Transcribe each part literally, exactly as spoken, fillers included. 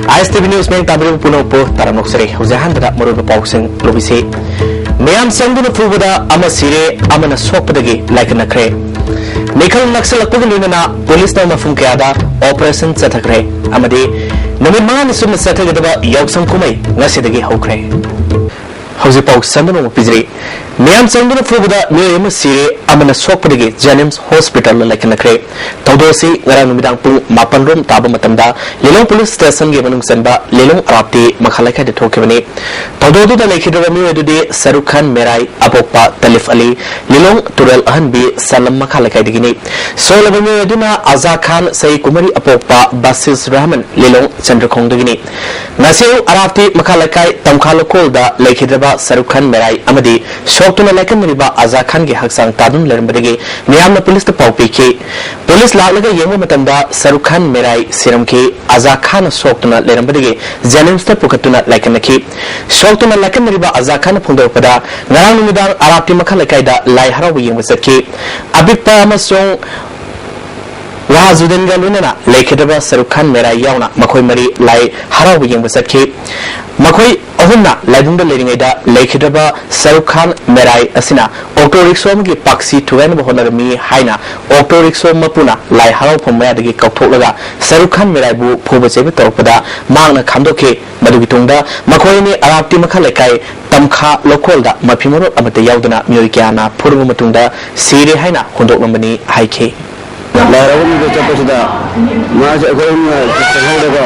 ꯑꯥꯏ S T V news ꯃꯌꯦꯛ ꯇꯥꯕꯤꯔꯤꯕ ꯄꯨꯝꯅꯃꯛꯄꯨ ꯇꯔꯥꯝꯅ ꯑꯣꯛꯆꯔꯤ꯫ ꯍꯧꯖꯤꯛ ꯑꯍꯥꯟꯕꯗ ꯃꯔꯨꯑꯣꯏꯕ ꯄꯥꯎꯁꯤꯡ ꯂꯧꯕꯤꯁꯤ꯫ ꯃꯤꯌꯥꯝ ꯆꯪꯗꯨꯅ ꯐꯨꯕꯗ ꯑꯃ ꯁꯤꯔꯦ, ꯑꯃꯅ ꯁꯣꯛꯄꯗꯒꯤ ꯂꯥꯏꯀꯠꯅꯈ꯭ꯔꯦ꯫ ꯃꯤꯈꯜ ꯅꯛꯁꯤꯜꯂꯛꯄꯒ ꯂꯣꯏꯅꯅ ꯄꯨꯂꯤꯁꯅ ꯃꯐꯝ ꯀꯌꯥꯗ ꯑꯣꯄꯔꯦꯁꯟ ꯆꯠꯊꯈ꯭ꯔꯦ ꯑꯃꯗꯤ ꯅꯨꯃꯤꯠ ꯃꯉꯥꯅꯤ ꯆꯨꯞꯅ ꯆꯠꯊꯒꯗꯕ ꯌꯥꯎꯁꯪ ꯀꯨꯝꯍꯩ ꯉꯁꯤꯗꯒꯤ ꯍꯧꯈ꯭ꯔꯦ꯫ ꯍꯧꯖꯤꯛ ꯄꯥꯎ ꯁꯟꯗꯨꯅ ꯑꯃꯨꯛ ꯄꯤꯖꯔꯤ꯫ ꯃꯤꯌꯥꯝ ꯆꯪꯗꯨꯅ ꯐꯨꯕꯗ ꯃꯤꯑꯣꯏ ꯑꯃ ꯁꯤꯔꯦ, ꯑꯃꯅ ꯁꯣꯛꯄꯗꯒꯤ ꯖꯦꯅꯤꯝꯁ ꯍꯣꯁꯄꯤꯇꯥꯜꯗ ꯂꯥꯏꯀꯠꯅꯈ꯭ꯔꯦ꯫ ꯊꯧꯗꯣꯛ ꯑꯁꯤ ꯉꯔꯥꯡ ꯅꯨꯃꯤꯗꯥꯡ ꯄꯨꯡ ꯃꯥꯄꯟ ꯔꯣꯝ ꯇꯥꯕ ꯃꯇꯝꯗ ꯂꯤꯂꯣꯡ ꯄꯨꯂꯤꯁ ꯁ꯭ꯇꯦꯁꯟꯒꯤ ꯃꯅꯨꯡ ꯆꯟꯕ ꯂꯤꯂꯣꯡ ꯑꯔꯥꯞꯇꯤ ꯃꯈꯥ ꯂꯩꯀꯥꯏꯗ ꯊꯣꯛꯈꯤꯕꯅꯤ꯫ ꯊꯧꯗꯣꯛ ꯑꯗꯨꯗ ꯂꯩꯈꯤꯗ꯭ꯔꯕ ꯃꯤꯑꯣꯏ ꯑꯗꯨꯗꯤ ꯁꯔꯨꯈ ꯈꯥꯟ ꯃꯦꯔꯥꯏ, ꯑꯄꯣꯛꯄ ꯇꯂꯤꯐ ꯑꯂꯤ, ꯂꯤꯂꯣꯡ ꯇꯨꯔꯦꯜ ꯑꯍꯟꯕꯤ ꯁꯂꯝ ꯃꯈꯥ ꯂꯩꯀꯥꯏꯗꯒꯤꯅꯤ꯫ ꯁꯣꯛꯂꯕ ꯃꯤꯑꯣꯏ ꯑꯗꯨꯅ ꯑꯖꯥ ꯈꯥꯟ, ꯆꯍꯤ ꯀꯨꯟꯃꯔꯤ, ꯑꯄꯣꯛꯄ ꯕꯥꯁꯤꯁ ꯔꯍꯃꯟ, ꯂꯤꯂꯣꯡ ꯆꯟꯗ꯭ꯔꯈꯣꯡꯗꯒꯤꯅꯤ꯫ ꯉꯁꯤ ꯑꯌꯨꯛ ꯑꯔꯥꯞꯇꯤ ꯃꯈꯥ ꯂꯩꯀꯥꯏ ꯇꯝꯈꯥ ꯂꯧꯀꯣꯜꯗ ꯂꯩꯈꯤꯗ꯭ꯔꯕ ꯁꯔꯨꯈ ꯈꯥꯟ ꯃꯦꯔꯥꯏ ꯑꯃꯗꯤ ꯁꯣꯛꯇꯨꯅ ꯂꯥꯏꯀꯠꯅꯔꯤꯕ ꯑꯖꯥ ꯈꯥꯟꯒꯤ ꯍꯛꯆꯥꯡ ꯇꯥꯗꯨꯅ ꯂꯩꯔꯝꯕꯗꯒꯤ ꯃꯤꯌꯥꯝꯅ ꯄꯨꯂꯤꯁꯇ ꯄꯥꯎ ꯄꯤꯈꯤ꯫ ꯄꯨꯂꯤꯁ ꯂꯥꯛꯂꯒ ꯌꯦꯡꯕ ꯃꯇꯝꯗ ꯁꯔꯨꯈ ꯈꯥꯟ ꯃꯦꯔꯥꯏ ꯁꯤꯔꯝꯈꯤ꯫ ꯑꯖꯥ ꯈꯥꯟꯅ ꯁꯣꯛꯇꯨꯅ ꯂꯩꯔꯝꯕꯗꯒꯤ ꯖꯦꯅꯤꯝꯁꯇ ꯄꯨꯈꯠꯇꯨꯅ ꯂꯥꯏꯀꯠꯅꯈꯤ꯫ ꯁꯣꯛꯇꯨꯅ ꯂꯥꯏꯀꯠꯅꯔꯤꯕ ꯑꯖꯥ ꯈꯥꯟꯅ ꯐꯣꯡꯗꯣꯔꯛꯄꯗ, ꯉꯔꯥꯡ ꯅꯨꯃꯤꯗꯥꯡ ꯑꯔꯥꯞꯇꯤ ꯃꯈꯥ ꯂꯩꯀꯥꯏꯗ ꯂꯥꯏ ꯍꯔꯥꯎꯕ ꯌꯦꯡꯕ ꯆꯠꯈꯤ꯫ ꯑꯄꯤꯛꯄ ꯑꯃꯁꯨꯡ ꯋꯥꯍꯥꯖꯨꯗꯤꯟꯒ ꯂꯣꯏꯅꯅ ꯂꯩꯈꯤꯗ꯭ꯔꯕ ꯁꯔꯨꯈ ꯈꯥꯟ ꯃꯦꯔꯥꯏ ꯌꯥꯎꯅ ꯃꯈꯣꯏ ꯃꯔꯤ ꯂꯥꯏ ꯍꯔꯥꯎꯕ ꯌꯦꯡꯕ ꯆꯠꯈꯤ꯫ ꯃꯈꯣꯏ ꯑꯍꯨꯝꯅ ꯂꯥꯏꯕꯨꯡꯗ ꯂꯩꯔꯤꯉꯩꯗ ꯂꯩꯈꯤꯗ꯭ꯔꯕ ꯁꯔꯨꯈ ꯈꯥꯟ ꯃꯦꯔꯥꯏ ꯑꯁꯤꯅ ꯑꯣꯛꯇꯣ ꯔꯤꯛꯁꯣ ꯑꯃꯒꯤ ꯄꯥꯛꯁꯤ ꯊꯨꯒꯥꯏꯅꯕ ꯍꯣꯠꯅꯔꯝꯃꯤ ꯍꯥꯏꯅ ꯑꯣꯛꯇꯣ ꯔꯤꯛꯁꯣ ꯃꯄꯨꯅ ꯂꯥꯏ ꯍꯔꯥꯎꯐꯝ ꯃꯌꯥꯗꯒꯤ ꯀꯥꯎꯊꯣꯛꯂꯒ ꯁꯔꯨꯈ ꯈꯥꯟ ꯃꯦꯔꯥꯏꯕꯨ ꯐꯨꯕ ꯆꯩꯕ ꯇꯧꯔꯛꯄꯗ ꯃꯍꯥꯛꯅ ꯈꯥꯝꯗꯣꯛꯈꯤ꯫ ꯃꯗꯨꯒꯤ ꯇꯨꯡꯗ ꯃꯈꯣꯏ ꯑꯅꯤ ꯑꯔꯥꯞꯇꯤ ꯃꯈꯥ ꯂꯩꯀꯥꯏ ꯇꯝꯈꯥ ꯂꯧꯀꯣꯜꯗ ꯃꯐꯤ ꯃꯔꯣꯜ ꯑꯃꯠꯇ ꯌꯥꯎꯗꯅ ꯃꯤꯑꯣꯏ ꯀꯌꯥꯅ ꯐꯨꯔꯕ ꯃꯇꯨꯡꯗ ꯁꯤꯔꯦ ꯍꯥꯏꯅ ꯍꯨꯟꯗꯣꯛꯂꯝꯕꯅꯤ ꯍꯥꯏꯈꯤ꯫ ꯂꯥꯏ ꯍꯔꯥꯎꯕ ꯅꯨꯃꯤꯠꯇ ꯆꯠꯄꯁꯤꯗ ꯃꯥꯁꯦ ꯑꯩꯈꯣꯏꯅ ꯈꯪꯍꯧꯗꯕ,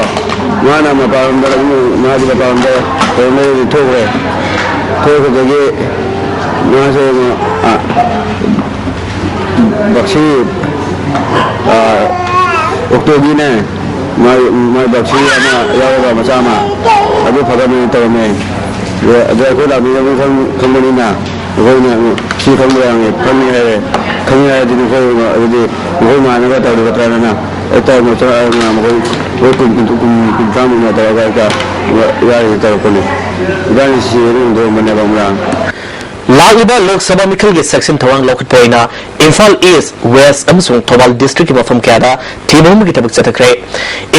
ꯃꯥꯅ ꯃꯄꯥꯟꯂꯣꯝꯗ, ꯃꯥꯗꯤ ꯃꯄꯥꯟꯂꯣꯝꯗ ꯀꯩꯅꯣꯗꯒꯤ ꯊꯣꯛꯈ꯭ꯔꯦ꯫ ꯊꯣꯛꯈꯤꯕꯗꯒꯤ ꯃꯥꯁꯦ, ꯑ, ꯕꯛꯁꯤ, ꯑ, ꯑꯣꯛꯇꯣꯒꯤꯅꯦ, ꯃꯥꯏ, ꯃꯥꯏ ꯕꯛꯁꯤ ꯑꯃ ꯌꯥꯎꯔꯒ, ꯃꯆꯥ ꯑꯃ, ꯑꯗꯨ ꯐꯒꯠꯅꯦꯅ ꯇꯧꯔꯝꯃꯦ꯫ ꯑꯗꯣ, ꯑꯗꯣ ꯑꯩꯈꯣꯏ ꯂꯥꯛꯃꯤꯟꯅꯕ ꯈꯪ-, ꯈꯪꯕꯅꯤꯅ, ꯑꯩꯈꯣꯏꯅ ꯁꯤ ꯈꯪꯕ ꯌꯥꯅꯤ, ꯈꯪꯉꯤ ꯍꯥꯏꯔꯦ꯫ ꯈꯪꯉꯤ ꯍꯥꯏꯔꯗꯤ ꯅꯈꯣꯏ, ꯑꯗꯨꯗꯤ ꯅꯈꯣꯏ ꯃꯥꯟꯅꯕ ꯇꯧꯔꯒꯗ꯭ꯔꯅ ꯍꯦꯛꯇ ꯃꯆꯥ ꯑꯃ ꯃꯈꯣꯏ, ꯃꯈꯣꯏ ꯀꯨꯟ, ꯀꯨꯟ, ꯀꯨꯟ, ꯀꯨꯟꯊ꯭ꯔꯥꯃꯨꯛꯅ ꯇꯧꯔꯒ ꯍꯦꯛꯇ ꯏꯕꯥꯅꯤꯁꯤ ꯇꯧꯔꯛꯄꯅꯤ꯫ ꯏꯕꯥꯅꯤ ꯁꯤꯔꯦꯅ ꯍꯨꯟꯗꯣꯛꯑꯝꯕꯅꯦꯕ ꯉꯔꯥꯡ꯫ ꯂꯥꯛꯂꯤꯕ ꯂꯣꯛ ꯁꯚꯥ ꯃꯤꯈꯜꯒꯤ ꯁꯦꯛꯁꯟ ꯊꯧꯔꯥꯡ ꯂꯧꯈꯠꯄ ꯑꯣꯏꯅ ꯏꯝꯐꯥꯜ ꯏꯁ꯭ꯠ, ꯋꯦꯁ꯭ꯠ ꯑꯃꯁꯨꯡ ꯊꯧꯕꯥꯜ ꯗꯤꯁꯇ꯭ꯔꯤꯛꯀꯤ ꯃꯐꯝ ꯀꯌꯥꯗ ꯊꯤꯕ ꯍꯨꯝꯕꯒꯤ ꯊꯕꯛ ꯆꯠꯊꯈ꯭ꯔꯦ꯫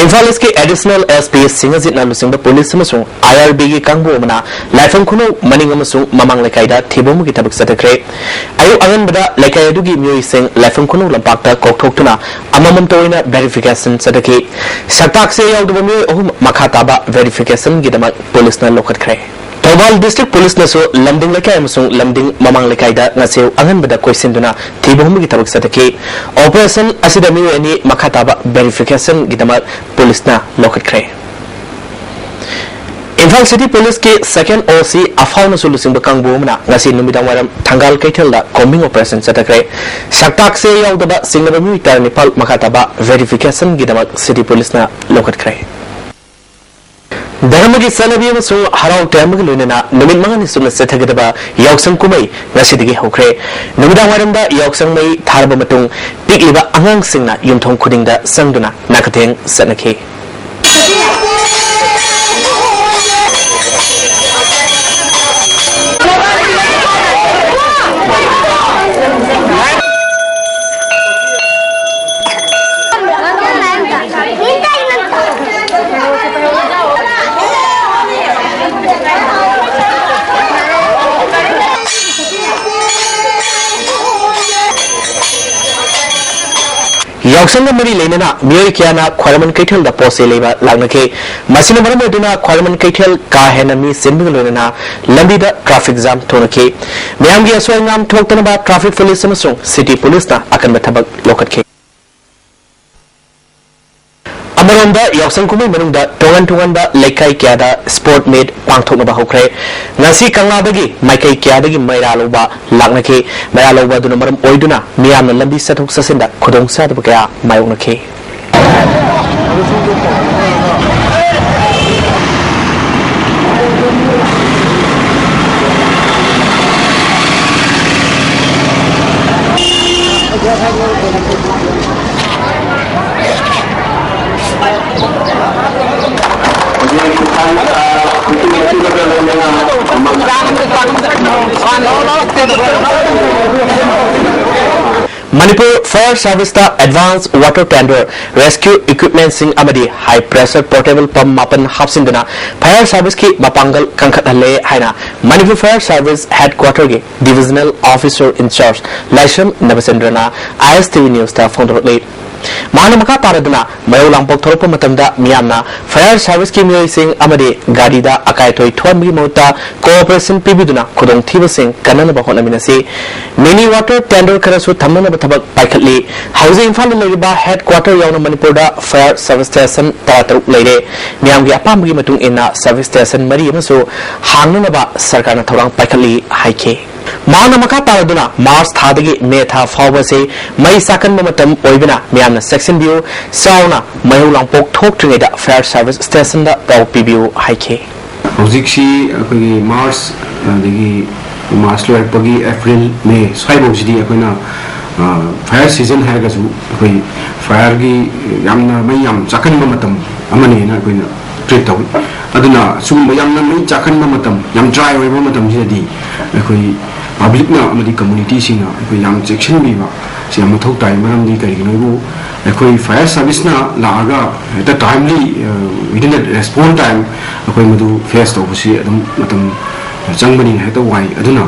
ꯏꯝꯐꯥꯜ ꯏꯁ꯭ꯠꯀꯤ ꯑꯦꯗꯤꯁꯅꯦꯜ ꯑꯦꯁ ꯄꯤ ꯁꯤꯡꯍꯖꯤꯠꯅ ꯂꯨꯆꯤꯡꯕ ꯄꯨꯂꯤꯁ ꯑꯃꯁꯨꯡ ꯑꯥꯏ ꯑꯥꯔ ꯕꯤꯒꯤ ꯀꯥꯡꯕꯨ ꯑꯃꯅ ꯂꯥꯏꯐꯝ ꯈꯨꯅꯧ ꯃꯅꯤꯡ ꯑꯃꯁꯨꯡ ꯃꯃꯥꯡ ꯂꯩꯀꯥꯏꯗ ꯊꯤꯕ ꯍꯨꯝꯕꯒꯤ ꯊꯕꯛ ꯆꯠꯊꯈ꯭ꯔꯦ꯫ ꯑꯌꯨꯛ ꯑꯉꯟꯕꯗ ꯂꯩꯀꯥꯏ ꯑꯗꯨꯒꯤ ꯃꯤꯑꯣꯏꯁꯤꯡ ꯂꯥꯏꯐꯝ ꯈꯨꯅꯧ ꯂꯝꯄꯥꯛꯇ ꯀꯧꯊꯣꯛꯇꯨꯅ ꯑꯃꯃꯝꯇ ꯑꯣꯏꯅ ꯚꯦꯔꯤꯐꯤꯀꯦꯁꯟ ꯆꯠꯊꯈꯤ꯫ ꯁꯛꯇꯥꯛꯁꯦ ꯌꯥꯎꯗꯕ ꯃꯤꯑꯣꯏ ꯑꯍꯨꯝ ꯃꯈꯥ ꯇꯥꯕ ꯚꯦꯔꯤꯐꯤꯀꯦꯁꯟꯒꯤꯗꯃꯛ ꯄꯨꯂꯤꯁꯅ ꯂꯧꯈꯠꯈ꯭ꯔꯦ꯫ ꯊꯧꯕꯥꯜ ꯗꯤꯁꯇ꯭ꯔꯤꯛ ꯄꯨꯂꯤꯁꯅꯁꯨ ꯂꯝꯗꯤꯡ ꯂꯩꯀꯥꯏ ꯑꯃꯁꯨꯡ ꯂꯝꯗꯤꯡ ꯃꯃꯥꯡ ꯂꯩꯀꯥꯏꯗ ꯉꯁꯤ ꯑꯌꯨꯛ ꯑꯉꯟꯕꯗ ꯀꯣꯏꯁꯤꯟꯗꯨꯅ ꯊꯤꯕ ꯍꯨꯝꯕꯒꯤ ꯊꯕꯛ ꯆꯠꯊꯈꯤ꯫ ꯑꯣꯄꯔꯦꯁꯟ ꯑꯁꯤꯗ ꯃꯤꯑꯣꯏ ꯑꯅꯤ ꯃꯈꯥ ꯇꯥꯕ ꯚꯦꯔꯤꯐꯤꯀꯦꯁꯟꯒꯤꯗꯃꯛ ꯄꯨꯂꯤꯁꯅ ꯂꯧꯈꯠꯈ꯭ꯔꯦ꯫ ꯏꯝꯐꯥꯜ ꯁꯤꯇꯤ ꯄꯨꯂꯤꯁꯀꯤ ꯁꯦꯀꯦꯟ ꯑꯣ ꯁꯤ ꯑꯐꯥꯎꯅꯁꯨ ꯂꯨꯆꯤꯡꯕ ꯀꯥꯡꯕꯨ ꯑꯃꯅ ꯉꯁꯤ ꯅꯨꯃꯤꯗꯥꯡ ꯋꯥꯏꯔꯝ ꯊꯪꯒꯥꯜ ꯀꯩꯊꯦꯜꯗ ꯀꯣꯝꯕꯤꯡ ꯑꯣꯄꯔꯦꯁꯟ ꯆꯠꯊꯈ꯭ꯔꯦ꯫ ꯁꯛꯇꯥꯛꯁꯦ ꯌꯥꯎꯗꯕ ꯆꯤꯡꯅꯕ ꯃꯤꯑꯣꯏ ꯇꯔꯥꯅꯤꯄꯥꯜ ꯃꯈꯥ ꯇꯥꯕ ꯚꯦꯔꯤꯐꯤꯀꯦꯁꯟꯒꯤꯗꯃꯛ ꯁꯤꯇꯤ ꯄꯨꯂꯤꯁꯅ ꯂꯧꯈꯠꯈ꯭ꯔꯦ꯫ ꯙꯔꯃꯒꯤ ꯆꯠꯅꯕꯤ ꯑꯃꯁꯨꯡ ꯍꯔꯥꯎ ꯇꯌꯥꯝꯕꯒ ꯂꯣꯏꯅꯅ ꯅꯨꯃꯤꯠ ꯃꯉꯥꯅꯤ ꯆꯨꯞꯅ ꯆꯠꯊꯒꯗꯕ ꯌꯥꯎꯁꯪ ꯀꯨꯝꯍꯩ ꯉꯁꯤꯗꯒꯤ ꯍꯧꯈ꯭ꯔꯦ꯫ ꯅꯨꯃꯤꯗꯥꯡ ꯋꯥꯏꯔꯝꯗ ꯌꯥꯎꯁꯪ ꯃꯩ ꯊꯥꯔꯕ ꯃꯇꯨꯡ, ꯄꯤꯛꯂꯤꯕ ꯑꯉꯥꯡꯁꯤꯡꯅ ꯌꯨꯝꯊꯣꯡ ꯈꯨꯗꯤꯡꯗ ꯆꯪꯗꯨꯅ ꯅꯥꯀꯊꯦꯡ ꯆꯠꯅꯈꯤ꯫ ꯌꯥꯎꯁꯪꯒ ꯃꯔꯤ ꯂꯩꯅꯅ ꯃꯤꯑꯣꯏ ꯀꯌꯥꯅ ꯈ꯭ꯋꯥꯏꯔꯝꯕꯟ ꯀꯩꯊꯦꯜꯗ ꯄꯣꯠ ꯆꯩ ꯂꯩꯕ ꯂꯥꯛꯅꯈꯤ꯫ ꯃꯁꯤꯅ ꯃꯔꯝ ꯑꯣꯏꯗꯨꯅ ꯈ꯭ꯋꯥꯏꯔꯝꯕꯟ ꯀꯩꯊꯦꯜ ꯀꯥ ꯍꯦꯟꯅ ꯃꯤ ꯆꯤꯟꯕꯒ ꯂꯣꯏꯅꯅ ꯂꯝꯕꯤꯗ ꯇ꯭ꯔꯥꯐꯤꯛ ꯖꯥꯝ ꯊꯣꯛꯅꯈꯤ꯫ ꯃꯤꯌꯥꯝꯒꯤ ꯑꯁꯣꯏ ꯑꯉꯥꯝ ꯊꯣꯛꯇꯅꯕ ꯇ꯭ꯔꯥꯐꯤꯛ ꯄꯨꯂꯤꯁ ꯑꯃꯁꯨꯡ ꯁꯤꯇꯤ ꯄꯨꯂꯤꯁꯅ ꯑꯀꯟꯕ ꯊꯕꯛ ꯂꯧꯈꯠꯈꯤ꯫ ꯑꯃꯔꯣꯝꯗ, ꯌꯥꯎꯁꯪ ꯀꯨꯝꯍꯩ ꯃꯅꯨꯡꯗ ꯇꯣꯉꯥꯟ ꯇꯣꯉꯥꯟꯕ ꯂꯩꯀꯥꯏ ꯀꯌꯥꯗ ꯁ꯭ꯄꯣꯔꯠ ꯃꯤꯠ ꯄꯥꯡꯊꯣꯛꯅꯕ ꯍꯧꯈ꯭ꯔꯦ꯫ ꯉꯁꯤ ꯀꯪꯂꯥꯗꯒꯤ ꯃꯥꯏꯀꯩ ꯀꯌꯥꯗꯒꯤ ꯃꯩꯔꯥ ꯂꯧꯕ ꯂꯥꯛꯅꯈꯤ꯫ ꯃꯩꯔꯥ ꯂꯧꯕ ꯑꯗꯨꯅ ꯃꯔꯝ ꯑꯣꯏꯗꯨꯅ ꯃꯤꯌꯥꯝꯅ ꯂꯝꯕꯤ ꯆꯠꯊꯣꯛ ꯆꯠꯁꯤꯟꯗ ꯈꯨꯗꯣꯡꯆꯥꯗꯕ ꯀꯌꯥ ꯃꯥꯌꯣꯛꯅꯈꯤ꯫ ꯃꯅꯤꯄꯨꯔ ꯐꯥꯌꯔ ꯁꯥꯔꯚꯤꯁꯇ ꯑꯦꯗꯚꯥꯟꯁ ꯋꯥꯇꯔ ꯇꯦꯟꯗꯔ, ꯔꯦꯁꯀ꯭ꯌꯨ ꯏꯀ꯭ꯋꯤꯞꯃꯦꯟꯁꯤꯡ ꯑꯃꯗꯤ ꯍꯥꯏ ꯄ꯭ꯔꯦꯁꯔ ꯄꯣꯔꯇꯦꯕꯜ ꯄꯝ ꯃꯥꯄꯟ ꯍꯥꯞꯆꯤꯟꯗꯨꯅ ꯐꯥꯌꯔ ꯁꯥꯔꯚꯤꯁꯀꯤ ꯃꯄꯥꯡꯒꯜ ꯀꯟꯈꯠꯍꯜꯂꯦ ꯍꯥꯏꯅ ꯃꯅꯤꯄꯨꯔ ꯐꯥꯌꯔ ꯁꯥꯔꯚꯤꯁ ꯍꯦꯗꯀ꯭ꯋꯥꯇꯔꯒꯤ ꯗꯤꯚꯤꯖꯅꯦꯜ ꯑꯣꯐꯤꯁꯔ ꯏꯟꯆꯥꯔꯖ ꯂꯥꯏꯁ꯭ꯔꯝ ꯅꯕꯆꯟꯗ꯭ꯔꯅ ꯑꯥꯏ ꯑꯦꯁ ꯇꯤ ꯚꯤ ꯅ꯭ꯌꯨꯁꯇ ꯐꯣꯡꯗꯣꯔꯛꯂꯤ꯫ ꯃꯍꯥꯛꯅ ꯃꯈꯥ ꯇꯥꯔꯗꯨꯅ ꯃꯩꯍꯧ ꯂꯥꯡꯄꯣꯛ ꯊꯣꯛꯂꯛꯄ ꯃꯇꯝꯗ ꯃꯤꯌꯥꯝꯅ ꯐꯥꯌꯔ ꯁꯥꯔꯚꯤꯁꯀꯤ ꯃꯤꯑꯣꯏꯁꯤꯡ ꯑꯃꯗꯤ ꯒꯥꯔꯤꯗ ꯑꯀꯥꯏ ꯑꯇꯣꯏ ꯊꯣꯛꯍꯟꯕꯒꯤ ꯃꯍꯨꯠꯇ ꯀꯣꯑꯣꯄꯔꯦꯁꯟ ꯄꯤꯕꯤꯗꯨꯅ ꯈꯨꯗꯣꯡꯊꯤꯕꯁꯤꯡ ꯀꯟꯅꯅꯕ ꯍꯣꯠꯅꯃꯤꯟꯅꯁꯤ꯫ ꯃꯤꯅꯤ ꯋꯥꯇꯔ ꯇꯦꯟꯗꯔ ꯈꯔꯁꯨ ꯊꯝꯅꯅꯕ ꯊꯕꯛ ꯄꯥꯏꯈꯠꯂꯤ꯫ ꯍꯧꯖꯤꯛ ꯏꯝꯐꯥꯜꯗ ꯂꯩꯔꯤꯕ ꯍꯦꯗꯀ꯭ꯋꯥꯇꯔ ꯌꯥꯎꯅ ꯃꯅꯤꯄꯨꯔꯗ ꯐꯥꯌꯔ ꯁꯥꯔꯚꯤꯁ ꯁ꯭ꯇꯦꯁꯟ ꯇꯔꯥꯇꯔꯨꯛ ꯂꯩꯔꯦ꯫ ꯃꯤꯌꯥꯝꯒꯤ ꯑꯄꯥꯝꯕꯒꯤ ꯃꯇꯨꯡ ꯏꯟꯅ ꯁꯥꯔꯚꯤꯁ ꯁ꯭ꯇꯦꯁꯟ ꯃꯔꯤ ꯑꯃꯁꯨ ꯍꯥꯡꯅꯅꯕ ꯁꯔꯀꯥꯔꯅ ꯊꯧꯔꯥꯡ ꯄꯥꯏꯈꯠꯂꯤ ꯍꯥꯏꯈꯤ꯫ ꯃꯍꯥꯛꯅ ꯃꯈꯥ ꯇꯥꯔꯗꯨꯅ ꯃꯥꯔꯆ ꯊꯥꯗꯒꯤ ꯃꯦ ꯊꯥ ꯐꯥꯎꯕꯁꯤ ꯃꯩ ꯆꯥꯛꯀꯟꯕ ꯃꯇꯝ ꯑꯣꯏꯕꯅ ꯃꯤꯌꯥꯝꯅ ꯆꯦꯛꯁꯤꯟꯕꯤꯌꯨ, ꯆꯥꯎꯅ ꯃꯩꯍꯧ ꯂꯥꯡꯄꯣꯛ ꯊꯣꯛꯇ꯭ꯔꯤꯉꯩꯗ ꯐꯥꯌꯔ ꯁꯥꯔꯚꯤꯁ ꯁ꯭ꯇꯦꯁꯟꯗ ꯄꯥꯎ ꯄꯤꯕꯤꯌꯨ ꯍꯥꯏꯈꯤ꯫ ꯍꯧꯖꯤꯛꯁꯤ ꯑꯩꯈꯣꯏꯒꯤ ꯃꯥꯔꯆ, ꯑꯗꯒꯤ ꯃꯥꯔꯆ ꯂꯣꯏꯔꯛꯄꯒꯤ ꯑꯦꯄ꯭ꯔꯤꯜ, ꯃꯦ ꯁ꯭ꯋꯥꯏꯐꯥꯎꯁꯤꯗꯤ ꯑꯩꯈꯣꯏꯅ, ꯑ, ꯐꯥꯌꯔ ꯁꯤꯖꯟ ꯍꯥꯏꯔꯒꯁꯨ ꯑꯩꯈꯣꯏ ꯐꯥꯌꯔꯒꯤ ꯌꯥꯝꯅ ꯃꯩ ꯌꯥꯝ ꯆꯥꯛꯀꯟꯕ ꯃꯇꯝ ꯑꯃꯅꯦꯅ ꯑꯩꯈꯣꯏꯅ ꯇ꯭ꯔꯤꯠ ꯇꯧꯏ꯫ ꯑꯗꯨꯅ ꯁꯤꯒꯨꯝꯕ ꯌꯥꯝꯅ ꯃꯩ ꯆꯥꯛꯀꯟꯕ ꯃꯇꯝ, ꯌꯥꯝ ꯗ꯭ꯔꯥꯏ ꯑꯣꯏꯕ ꯃꯇꯝꯁꯤꯗꯗꯤ ꯑꯩꯈꯣꯏ ꯄꯕ꯭ꯂꯤꯛꯅ ꯑꯃꯗꯤ ꯀꯝꯃꯨꯅꯤꯇꯤꯁꯤꯡꯅ ꯑꯩꯈꯣꯏ ꯌꯥꯝ ꯆꯦꯛꯁꯤꯟꯕꯤꯕ ꯁꯤ ꯌꯥꯝ ꯃꯊꯧ ꯇꯥꯏ꯫ ꯃꯔꯝꯗꯤ ꯀꯔꯤꯒꯤꯅꯣ ꯍꯥꯏꯕꯨ ꯑꯩꯈꯣꯏ ꯐꯥꯌꯔ ꯁꯥꯔꯚꯤꯁꯅ ꯂꯥꯛꯑꯒ ꯍꯦꯛꯇ ꯇꯥꯏꯝꯂꯤ, within the response time ꯑꯩꯈꯣꯏ ꯃꯗꯨ ꯐꯦꯁ ꯇꯧꯕꯁꯤ ꯑꯗꯨꯝ ꯃꯇꯝ ꯆꯪꯕꯅꯤꯅ ꯍꯦꯛꯇ ꯋꯥꯏ꯫ ꯑꯗꯨꯅ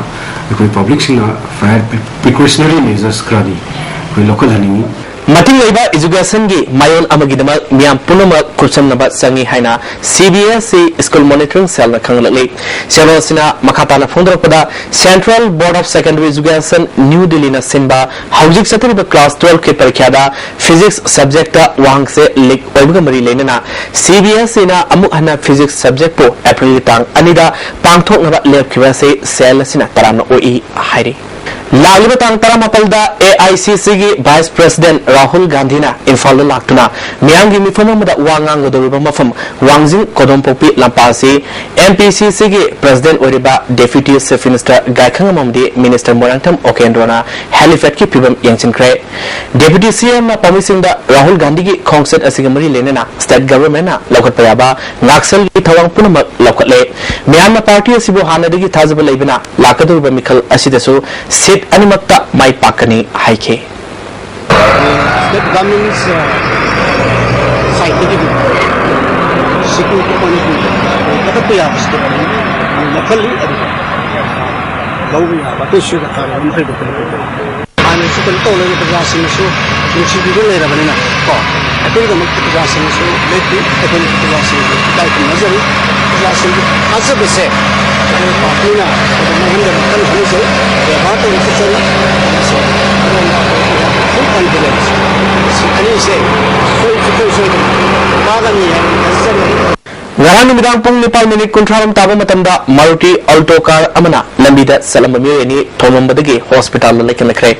ꯑꯩꯈꯣꯏ ꯄꯕ꯭ꯂꯤꯛꯁꯤꯡꯅ ꯐꯥꯌꯔ ꯄ꯭ꯔꯤꯀꯣꯁꯅꯔꯤ ꯃꯦꯖꯔꯁ ꯈꯔꯗꯤ ꯑꯩꯈꯣꯏ ꯂꯧꯈꯠꯍꯟꯅꯤꯡꯏ꯫ ꯃꯇꯤꯡ ꯂꯩꯕ ꯏꯖꯨꯀꯦꯁꯟꯒꯤ ꯃꯥꯏꯑꯣꯟ ꯑꯃꯒꯤꯗꯃꯛ ꯃꯤꯌꯥꯝ ꯄꯨꯝꯅꯃꯛ ꯈꯨꯠꯁꯝꯅꯕ ꯆꯪꯏ ꯍꯥꯏꯅ C B S E school monitoring ꯁꯦꯜꯅ ꯈꯪꯍꯜꯂꯛꯂꯤ꯫ ꯁꯦꯜ ꯑꯁꯤꯅ ꯃꯈꯥ ꯇꯥꯅ ꯐꯣꯡꯗꯣꯔꯛꯄꯗ, central board of secondary education, new ꯗꯤꯜꯂꯤꯅ ꯁꯤꯟꯕ ꯍꯧꯖꯤꯛ ꯆꯠꯊꯔꯤꯕ ꯀ꯭ꯂꯥꯁ ꯇꯨꯋꯦꯜꯐꯀꯤ ꯄꯔꯤꯈ꯭ꯌꯥꯗ ꯐꯤꯖꯤꯛꯁ ꯁꯕꯖꯦꯛꯇ ꯋꯥꯍꯪꯁꯦ ꯂꯤꯛ ꯑꯣꯏꯕꯒ ꯃꯔꯤ ꯂꯩꯅꯅ ꯁꯤ ꯕꯤ ꯑꯦꯁ ꯏꯅ ꯑꯃꯨꯛ ꯍꯟꯅ ꯐꯤꯖꯤꯛꯁ ꯁꯕꯖꯦꯛꯄꯨ ꯑꯦꯄ꯭ꯔꯤꯜꯒꯤ ꯇꯥꯡ ꯑꯅꯤꯗ ꯄꯥꯡꯊꯣꯛꯅꯕ ꯂꯦꯞꯈꯤꯕ ꯑꯁꯤ ꯁꯦꯜ ꯑꯁꯤꯅ ꯇꯔꯥꯝꯅ ꯑꯣꯛꯏ ꯍꯥꯏꯔꯤ꯫ ꯂꯥꯛꯂꯤꯕ ꯇꯥꯡ ꯇꯔꯥꯃꯥꯄꯜꯗ ꯑꯦ ꯑꯥꯏ ꯁꯤ ꯁꯤꯒꯤ Vice President ꯔꯥꯍꯨꯜ ꯒꯥꯟꯙꯤꯅ ꯏꯝꯐꯥꯜꯗ ꯂꯥꯛꯇꯨꯅ ꯃꯤꯌꯥꯝꯒꯤ ꯃꯤꯐꯝ ꯑꯃꯗ ꯋꯥ ꯉꯥꯡꯒꯗꯧꯔꯤꯕ ꯃꯐꯝ ꯋꯥꯡꯖꯤꯡ ꯀꯣꯗꯣꯝꯄꯣꯛꯄꯤ ꯂꯝꯄꯥꯛ ꯑꯁꯤ ꯑꯦꯝ ꯄꯤ ꯁꯤ ꯁꯤꯒꯤ President ꯑꯣꯏꯔꯤꯕ Deputy Chief Minister ꯒꯥꯏꯈꯪꯉꯝ ꯑꯃꯗꯤ Minister ꯃꯣꯏꯔꯥꯡꯊꯦꯝ ꯑꯣꯀꯦꯟꯗ꯭ꯔꯣꯅ helipad ꯀꯤ ꯐꯤꯕꯝ ꯌꯦꯡꯁꯤꯟꯈ꯭ꯔꯦ꯫ Deputy C M ꯅ ꯄꯥꯎꯃꯤꯁꯤꯡꯗ ꯔꯥꯍꯨꯜ ꯒꯥꯟꯙꯤꯒꯤ ꯈꯣꯡꯆꯠ ꯑꯁꯤꯒ ꯃꯔꯤ ꯂꯩꯅꯅ State Government ꯅ ꯂꯧꯈꯠꯄ ꯌꯥꯕ ꯉꯥꯛꯁꯦꯜꯒꯤ ꯊꯧꯔꯥꯡ ꯄꯨꯝꯅꯃꯛ ꯂꯧꯈꯠꯂꯦ꯫ ꯃꯤꯌꯥꯝꯅ party ꯑꯁꯤꯕꯨ ꯍꯥꯟꯅꯗꯒꯤ ꯊꯥꯖꯕ ꯂꯩꯕꯅ ꯂꯥꯛꯀꯗꯧꯔꯤꯕ ꯃꯤꯈꯜ ꯑꯁꯤꯗꯁꯨ seat ꯑꯅꯤꯃꯛꯇ ꯃꯥꯏ ꯄꯥꯛꯀꯅꯤ ꯍꯥꯏꯈꯤ꯫ State Government ꯁꯥꯏꯠꯇꯒꯤꯗꯤ ꯁꯤꯀꯤ ꯃꯅꯤꯄꯨꯔꯗ ꯀꯠꯊꯠꯄ ꯌꯥꯕ step ꯑꯃ ꯂꯧꯈꯠꯂꯤ꯫ ꯑꯗꯨꯒ ꯂꯧꯕ ꯌꯥꯕ ꯑꯇꯩ ꯁꯨ ꯗꯔꯀꯥꯔ ꯑꯣꯏꯕ ꯃꯈꯩꯗꯣ ꯀꯩꯅꯣ ꯇꯧꯕ ꯌꯥꯏ꯫ ꯍꯥꯟꯅꯁꯨ ꯀꯩꯅꯣ ꯇꯧ ꯂꯩꯕ ꯄ꯭ꯔꯖꯥꯁꯤꯡꯅꯁꯨ ꯅꯨꯡꯁꯤꯕꯤꯕ ꯂꯩꯔꯕꯅꯤꯅ ꯀꯣ, ꯑꯩꯈꯣꯏꯒꯤꯗꯃꯛꯇ ꯄ꯭ꯔꯖꯥꯁꯤꯡꯅꯁꯨ ꯂꯦꯞꯄꯤ꯫ ꯑꯩꯈꯣꯏꯅ ꯄ꯭ꯔꯖꯥꯁꯤꯡꯕꯨ ꯏꯀꯥꯏ ꯈꯨꯝꯅꯖꯔꯤ꯫ ꯄ꯭ꯔꯖꯥꯁꯤꯡꯒꯤ ꯊꯥꯖꯕꯁꯦ ꯑꯩꯈꯣꯏ party ꯅ ꯑꯗꯨꯝ ꯃꯥꯡꯍꯟꯗꯕ ꯀꯟꯅ ꯍꯣꯠꯅꯖꯩ꯫ ꯕꯦꯕꯥꯔ ꯇꯧꯕ ꯆꯠꯆꯔꯤ꯫ ꯑꯗꯨꯅ ꯑꯩꯈꯣꯏ full confidence ꯁꯤ ꯑꯅꯤꯁꯦ ꯁꯣꯏ-, ꯁꯨꯡꯁꯣꯏ ꯁꯣꯏꯗꯅ ꯀꯥꯒꯅꯤ ꯍꯥꯏꯅ ꯊꯥꯖꯖꯔꯤ꯫ ꯉꯔꯥꯡ ꯅꯨꯃꯤꯗꯥꯡ ꯄꯨꯡ ꯅꯤꯄꯥꯟ minute ꯀꯨꯟꯊ꯭ꯔꯥ ꯔꯣꯝ ꯇꯥꯕ ꯃꯇꯝꯗ Maruti Alto car ꯑꯃꯅ ꯂꯝꯕꯤꯗ ꯆꯠꯂꯝꯕ ꯃꯤꯑꯣꯏ ꯑꯅꯤ ꯊꯣꯝꯂꯝꯕꯗꯒꯤ hospital ꯗ ꯂꯩꯈꯠꯅꯈ꯭ꯔꯦ꯫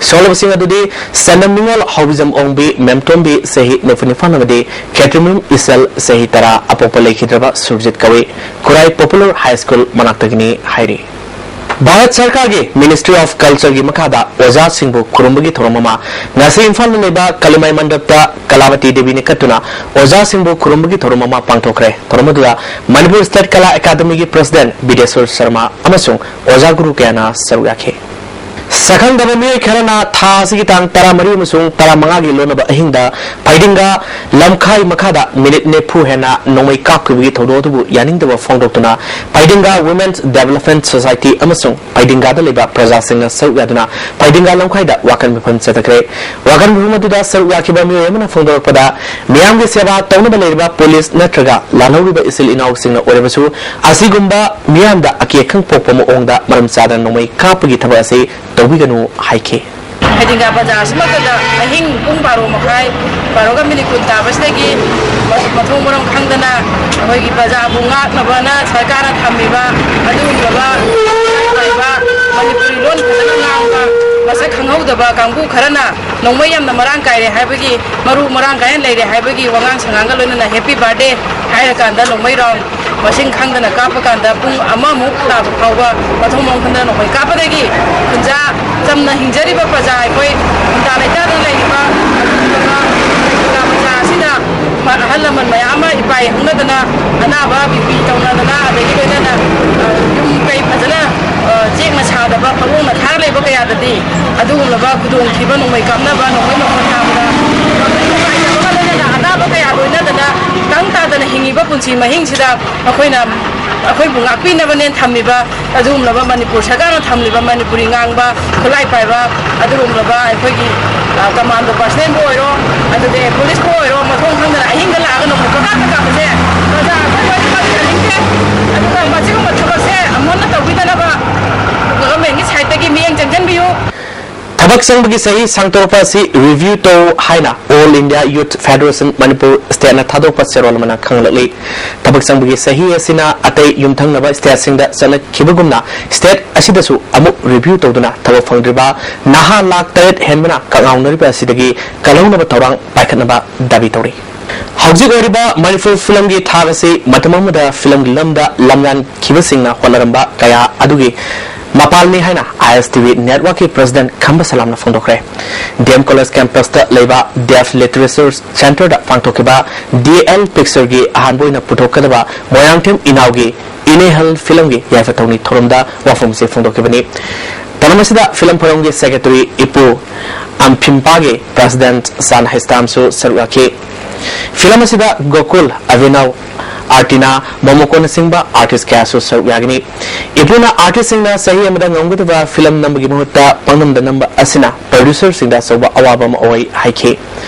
ꯁꯣꯛꯂꯕꯁꯤꯡ ꯑꯗꯨꯗꯤ ꯁꯦꯟꯅꯝ ꯅꯤꯉꯣꯜ ꯍꯥꯎꯕꯤꯖꯝ ꯑꯣꯡꯕꯤ ꯃꯦꯝꯇꯣꯝꯕꯤ ꯆꯍꯤ ꯅꯤꯐꯨ ꯅꯤꯄꯥꯟ ꯑꯃꯗꯤ ꯈꯦꯇ꯭ꯔꯤꯃꯌꯨꯝ ꯏꯆꯜ ꯆꯍꯤ ꯇꯔꯥ ꯑꯄꯣꯛꯄ ꯂꯩꯈꯤꯗ꯭ꯔꯕ ꯁꯨꯔꯖꯤꯠ ꯀꯧꯏ꯫ ꯈꯨꯔꯥꯏ Popular High School ꯃꯅꯥꯛꯇꯒꯤꯅꯤ ꯍꯥꯏꯔꯤ꯫ ꯚꯥꯔꯠ ꯁꯔꯀꯥꯔꯒꯤ Ministry of Culture ꯒꯤ ꯃꯈꯥꯗ ꯑꯣꯖꯥꯁꯤꯡꯕꯨ ꯈꯨꯔꯨꯝꯕꯒꯤ ꯊꯧꯔꯝ ꯑꯃ ꯉꯁꯤ ꯏꯝꯐꯥꯜꯗ ꯂꯩꯕ ꯀꯂꯤꯃꯥꯏ ꯃꯟꯗꯞꯇ ꯀꯂꯥꯕꯇꯤ ꯗꯦꯕꯤꯅ ꯀꯠꯇꯨꯅ ꯑꯣꯖꯥꯁꯤꯡꯕꯨ ꯈꯨꯔꯨꯝꯕꯒꯤ ꯊꯧꯔꯝ ꯑꯃ ꯄꯥꯡꯊꯣꯛꯈ꯭ꯔꯦ꯫ ꯊꯧꯔꯝ ꯑꯗꯨꯗ ꯃꯅꯤꯄꯨꯔ State ꯀꯂꯥ ꯑꯦꯀꯥꯗꯃꯤꯒꯤ President ꯕꯤꯗꯦꯁꯣꯔ ꯁꯔꯃ ꯑꯃꯁꯨꯡ ꯑꯣꯖꯥ ꯒꯨꯔꯨ ꯀꯌꯥꯅ ꯁꯔꯨꯛ ꯌꯥꯈꯤ꯫ ꯁꯛꯈꯪꯗꯕ ꯃꯤꯑꯣꯏ ꯈꯔꯅ ꯊꯥ ꯑꯁꯤꯒꯤ ꯇꯥꯡ ꯇꯔꯥꯃꯔꯤ ꯑꯃꯁꯨꯡ ꯇꯔꯥꯃꯉꯥꯒꯤ ꯂꯣꯟꯅꯕ ꯑꯍꯤꯡꯗ ꯐꯩꯗꯤꯡꯒꯥ ꯂꯝꯈꯥꯏ ꯃꯈꯥꯗ minute ꯅꯤꯐꯨ ꯍꯦꯟꯅ ꯅꯣꯡꯃꯩ ꯀꯥꯞꯈꯤꯕꯒꯤ ꯊꯧꯗꯣꯛ ꯑꯗꯨꯕꯨ ꯌꯥꯅꯤꯡꯗꯕ ꯐꯣꯡꯗꯣꯛꯇꯨꯅ ꯐꯩꯗꯤꯡꯒꯥ Women's Development Society ꯑꯃꯁꯨꯡ ꯐꯩꯗꯤꯡꯒꯥꯗ ꯂꯩꯕ ꯄ꯭ꯔꯖꯥꯁꯤꯡꯅ ꯁꯔꯨꯛ ꯌꯥꯗꯨꯅ ꯐꯩꯗꯤꯡꯒꯥ ꯂꯝꯈꯥꯏꯗ ꯋꯥꯀꯟ ꯃꯤꯐꯝ ꯆꯠꯊꯈ꯭ꯔꯦ꯫ ꯋꯥꯀꯟ ꯃꯤꯐꯝ ꯑꯗꯨꯗ ꯁꯔꯨꯛ ꯌꯥꯈꯤꯕ ꯃꯤꯑꯣꯏ ꯑꯃꯅ ꯐꯣꯡꯗꯣꯔꯛꯄꯗ, ꯃꯤꯌꯥꯝꯒꯤ ꯁꯦꯕꯥ ꯇꯧꯅꯕ ꯂꯩꯔꯤꯕ ꯄꯨꯂꯤꯁ ꯅꯠꯇ꯭ꯔꯒ ꯂꯥꯜꯍꯧꯔꯤꯕ ꯏꯆꯤꯜ ꯏꯅꯥꯎꯁꯤꯡꯅ ꯑꯣꯏꯔꯕꯁꯨ ꯑꯁꯤꯒꯨꯝꯕ ꯃꯤꯌꯥꯝꯗ ꯑꯀꯤ ꯑꯈꯪ ꯄꯣꯛꯄ ꯃꯑꯣꯡꯗ ꯃꯔꯝ ꯆꯥꯗꯅ ꯅꯣꯡꯃꯩ ꯀꯥꯞꯄꯒꯤ ꯊꯕꯛ ꯑꯁꯤ ꯇꯧꯕꯤꯒꯅꯨ ꯍꯥꯏꯈꯤ꯫ ꯐꯩꯗꯤꯡꯒꯥ ꯕꯖꯥꯔ ꯑꯁꯤꯃꯛꯇꯗ ꯑꯍꯤꯡ ꯄꯨꯡ ꯕꯥꯔꯣ ꯃꯈꯥꯏ, ꯕꯥꯔꯣꯒ minute ꯀꯨꯟ ꯇꯥꯕꯁꯤꯗꯒꯤ ꯃꯊꯣꯡ ꯃꯔꯝ ꯈꯪꯗꯅ ꯑꯩꯈꯣꯏꯒꯤ ꯄ꯭ꯔꯖꯥꯕꯨ ꯉꯥꯛꯅꯕꯅ ꯁꯔꯀꯥꯔꯅ ꯊꯝꯃꯤꯕ ꯑꯗꯨꯒꯨꯝꯂꯕ ꯃꯅꯤꯄꯨꯔꯤ ꯂꯣꯟ ꯐꯖꯅ ꯉꯥꯡꯕ ꯇꯧꯗꯕ ꯀꯥꯡꯕꯨ ꯈꯔꯅ ꯅꯣꯡꯃꯩ ꯌꯥꯝꯅ ꯃꯔꯥꯡ ꯀꯥꯏꯔꯦ ꯍꯥꯏꯕꯒꯤ, ꯃꯔꯨ ꯃꯔꯥꯡ ꯀꯥꯏꯅ ꯂꯩꯔꯦ ꯍꯥꯏꯕꯒꯤ ꯋꯥꯉꯥꯡ ꯁꯉꯥꯡꯒ ꯂꯣꯏꯅꯅ happy birthday ꯍꯥꯏꯔꯀꯥꯟꯗ ꯅꯣꯡꯃꯩ round ꯃꯁꯤꯡ ꯈꯪꯗꯅ ꯀꯥꯞꯄ ꯀꯥꯟꯗ ꯄꯨꯡ ꯑꯃꯃꯨꯛ ꯇꯥꯕ ꯐꯥꯎꯕ ꯃꯊꯣꯡ ꯃꯔꯝ ꯈꯪꯗꯅ ꯅꯣꯡꯃꯩ ꯀꯥꯞꯄꯗꯒꯤ ꯈꯨꯟꯖꯥ ꯆꯝꯅ ꯍꯤꯡꯖꯔꯤꯕ ꯄ꯭ꯔꯖꯥ ꯑꯩꯈꯣꯏ ꯈꯨꯟꯗꯥ ꯂꯩꯇꯥꯗꯅ ꯂꯩꯔꯤꯕ ꯑꯗꯨꯒꯨꯝꯂꯕ ꯈꯨꯟꯗꯥ ꯃꯆꯥ ꯑꯁꯤꯗ ꯑꯍꯜ ꯂꯃꯟ ꯃꯌꯥꯝ ꯑꯃ ꯏꯄꯥꯏ ꯍꯧꯅꯗꯅ ꯑꯅꯥꯕ ꯕꯤ ꯄꯤ ꯇꯧꯅꯗꯅ ꯑꯗꯒꯤ ꯂꯣꯏꯅꯅ ꯌꯨꯝ ꯀꯩ ꯐꯖꯅ ꯆꯦꯛꯅ ꯁꯥꯗꯕ ꯐꯛꯂꯣꯡꯅ ꯊꯥꯔ ꯂꯩꯕ ꯀꯌꯥꯗꯗꯤ ꯑꯗꯨꯒꯨꯝꯂꯕ ꯈꯨꯗꯣꯡꯊꯤꯕ ꯅꯣꯡꯃꯩ ꯀꯥꯞꯅꯕ ꯅꯣꯡꯃꯩ ꯃꯈꯣꯟ ꯇꯥꯕꯗ ꯅꯨꯡꯉꯥꯏꯇꯕꯒ ꯂꯣꯏꯅꯅ ꯑꯅꯥꯕ ꯀꯌꯥ ꯂꯣꯏꯅꯗꯅ ꯇꯪ ꯇꯥꯗꯅ ꯍꯤꯡꯉꯤꯕ ꯄꯨꯟꯁꯤ ꯃꯍꯤꯡꯁꯤꯗ ꯑꯩꯈꯣꯏꯅ ꯑꯩꯈꯣꯏꯕꯨ ꯉꯥꯛꯄꯤꯅꯕꯅꯦꯅ ꯊꯝꯃꯤꯕ ꯑꯗꯨꯒꯨꯝꯂꯕ ꯃꯅꯤꯄꯨꯔ ꯁꯔꯀꯥꯔꯅ ꯊꯝꯂꯤꯕ ꯃꯅꯤꯄꯨꯔꯤ ꯉꯥꯡꯕ ꯈꯨꯠꯂꯥꯏ ꯄꯥꯏꯕ ꯑꯗꯨꯒꯨꯝꯂꯕ ꯑꯩꯈꯣꯏꯒꯤ ꯀꯃꯥꯟꯗꯣ ꯄꯥꯔꯁꯅꯦꯜꯕꯨ ꯑꯣꯏꯔꯣ ꯑꯗꯨꯗꯤ ꯄꯨꯂꯤꯁꯄꯨ ꯑꯣꯏꯔꯣ ꯃꯊꯣꯡ ꯈꯪꯗꯅ ꯑꯍꯤꯡꯗ ꯂꯥꯛꯑꯒ ꯅꯣꯡꯃꯩ ꯀꯥꯞꯄ ꯀꯥꯞꯄꯁꯦ ꯄ꯭ꯔꯖꯥ ꯑꯩꯈꯣꯏ ꯂꯣꯏꯅꯃꯛ ꯌꯥꯅꯤꯡꯗꯦ꯫ ꯑꯗꯨꯒ ꯃꯁꯤꯒꯨꯝꯕ ꯊꯕꯛꯁꯦ ꯑꯃꯨꯛ ꯍꯟꯅ ꯇꯧꯕꯤꯗꯅꯕ ꯒꯚꯔꯟꯃꯦꯟꯒꯤ ꯁꯥꯏꯠꯇꯒꯤ ꯃꯤꯠꯌꯦꯡ ꯆꯪꯁꯤꯟꯕꯤꯌꯨ꯫ ꯊꯕꯛ ꯆꯪꯕꯒꯤ ꯆꯍꯤ ꯁꯥꯡꯗꯣꯔꯛꯄ ꯑꯁꯤ ꯔꯤꯚꯤꯌꯨ ꯇꯧ ꯍꯥꯏꯅ All India Youth Federation Manipur stateꯅ ꯊꯥꯗꯣꯛꯄ ꯆꯦꯔꯣꯜ ꯑꯃꯅ ꯈꯪꯍꯜꯂꯛꯂꯤ꯫ ꯊꯕꯛ ꯆꯪꯕꯒꯤ ꯆꯍꯤ ꯑꯁꯤꯅ ꯑꯇꯩ ꯌꯨꯝꯊꯪꯅꯕ stateꯁꯤꯡꯗ ꯆꯠꯅꯈꯤꯕꯒꯨꯝꯅ state ꯑꯁꯤꯗꯁꯨ ꯑꯃꯨꯛ ꯔꯤꯚꯤꯌꯨ ꯇꯧꯗꯨꯅ ꯊꯕꯛ ꯐꯪꯗ꯭ꯔꯤꯕ ꯅꯍꯥ ꯂꯥꯈ ꯇꯔꯦꯠ ꯍꯦꯟꯕꯅ ꯀꯛꯉꯥꯎꯅꯔꯤꯕ ꯑꯁꯤꯗꯒꯤ ꯀꯜꯍꯧꯅꯕ ꯊꯧꯔꯥꯡ ꯄꯥꯏꯈꯠꯅꯕ ꯗꯥꯕꯤ ꯇꯧꯔꯤ꯫ ꯍꯧꯖꯤꯛ ꯑꯣꯏꯔꯤꯕ ꯃꯅꯤꯄꯨꯔ ꯐꯤꯂꯝꯒꯤ ꯊꯥꯛ ꯑꯁꯤ ꯃꯇꯝ ꯑꯃꯗ ꯐꯤꯂꯝꯒꯤ ꯂꯝꯗ ꯂꯝꯌꯥꯟꯈꯤꯕꯁꯤꯡꯅ ꯍꯣꯠꯅꯔꯝꯕ ꯀꯌꯥ ꯑꯗꯨꯒꯤ ꯃꯄꯥꯜꯅꯤ ꯍꯥꯏꯅ I S T V networkꯀꯤ president Khamba ꯁꯂꯥꯝꯅ ꯐꯣꯡꯗꯣꯛꯈ꯭ꯔꯦ꯫ D M College campusꯇ ꯂꯩꯕ Deaf Literature Centreꯗ ꯄꯥꯡꯊꯣꯛꯈꯤꯕ D L Pictureꯒꯤ ꯑꯍꯥꯟꯕ ꯑꯣꯏꯅ ꯄꯨꯊꯣꯛꯀꯗꯕ ꯃꯣꯏꯔꯥꯡꯊꯦꯝ ꯏꯅꯥꯎꯒꯤ ꯏꯅꯦꯍꯜ ꯐꯤꯂꯝꯒꯤ ꯌꯥꯏꯐ ꯊꯧꯅꯤ ꯊꯧꯔꯝꯗ ꯋꯥꯐꯝꯁꯦ ꯐꯣꯡꯗꯣꯛꯈꯤꯕꯅꯤ꯫ ꯊꯧꯔꯝ ꯑꯁꯤꯗ ꯐꯤꯂꯝ ꯐꯣꯔꯝꯒꯤ secretary ꯏꯄꯨ ꯑꯝꯐꯤꯝꯄꯥꯒꯤ president ꯆꯥꯟ ꯍꯩꯁꯇꯥꯝꯁꯨ ꯁꯔꯨꯛ ꯌꯥꯈꯤ꯫ ꯐꯤꯂꯝ ꯑꯁꯤꯗ ꯒꯣꯀꯨꯜ, ꯑꯚꯤꯅꯧ, ꯑꯥꯔꯇꯤꯅꯥ, ꯃꯣꯃꯣꯀꯣꯅꯆꯤꯡꯕ artist ꯀꯌꯥꯁꯨ ꯁꯔꯨꯛ ꯌꯥꯒꯅꯤ꯫ ꯏꯄꯨꯅ artistꯁꯤꯡꯅ ꯆꯍꯤ ꯑꯃꯗ ꯉꯝꯒꯗꯕ ꯐꯤꯂꯝ ꯅꯝꯕꯒꯤ ꯃꯍꯨꯠꯇ ꯄꯪꯅꯝꯗ ꯅꯝꯕ ꯑꯁꯤꯅ producerꯁꯤꯡꯗ ꯑꯆꯧꯕ ꯑꯋꯥꯕ ꯑꯃ ꯑꯣꯏ ꯍꯥꯏꯈꯤ꯫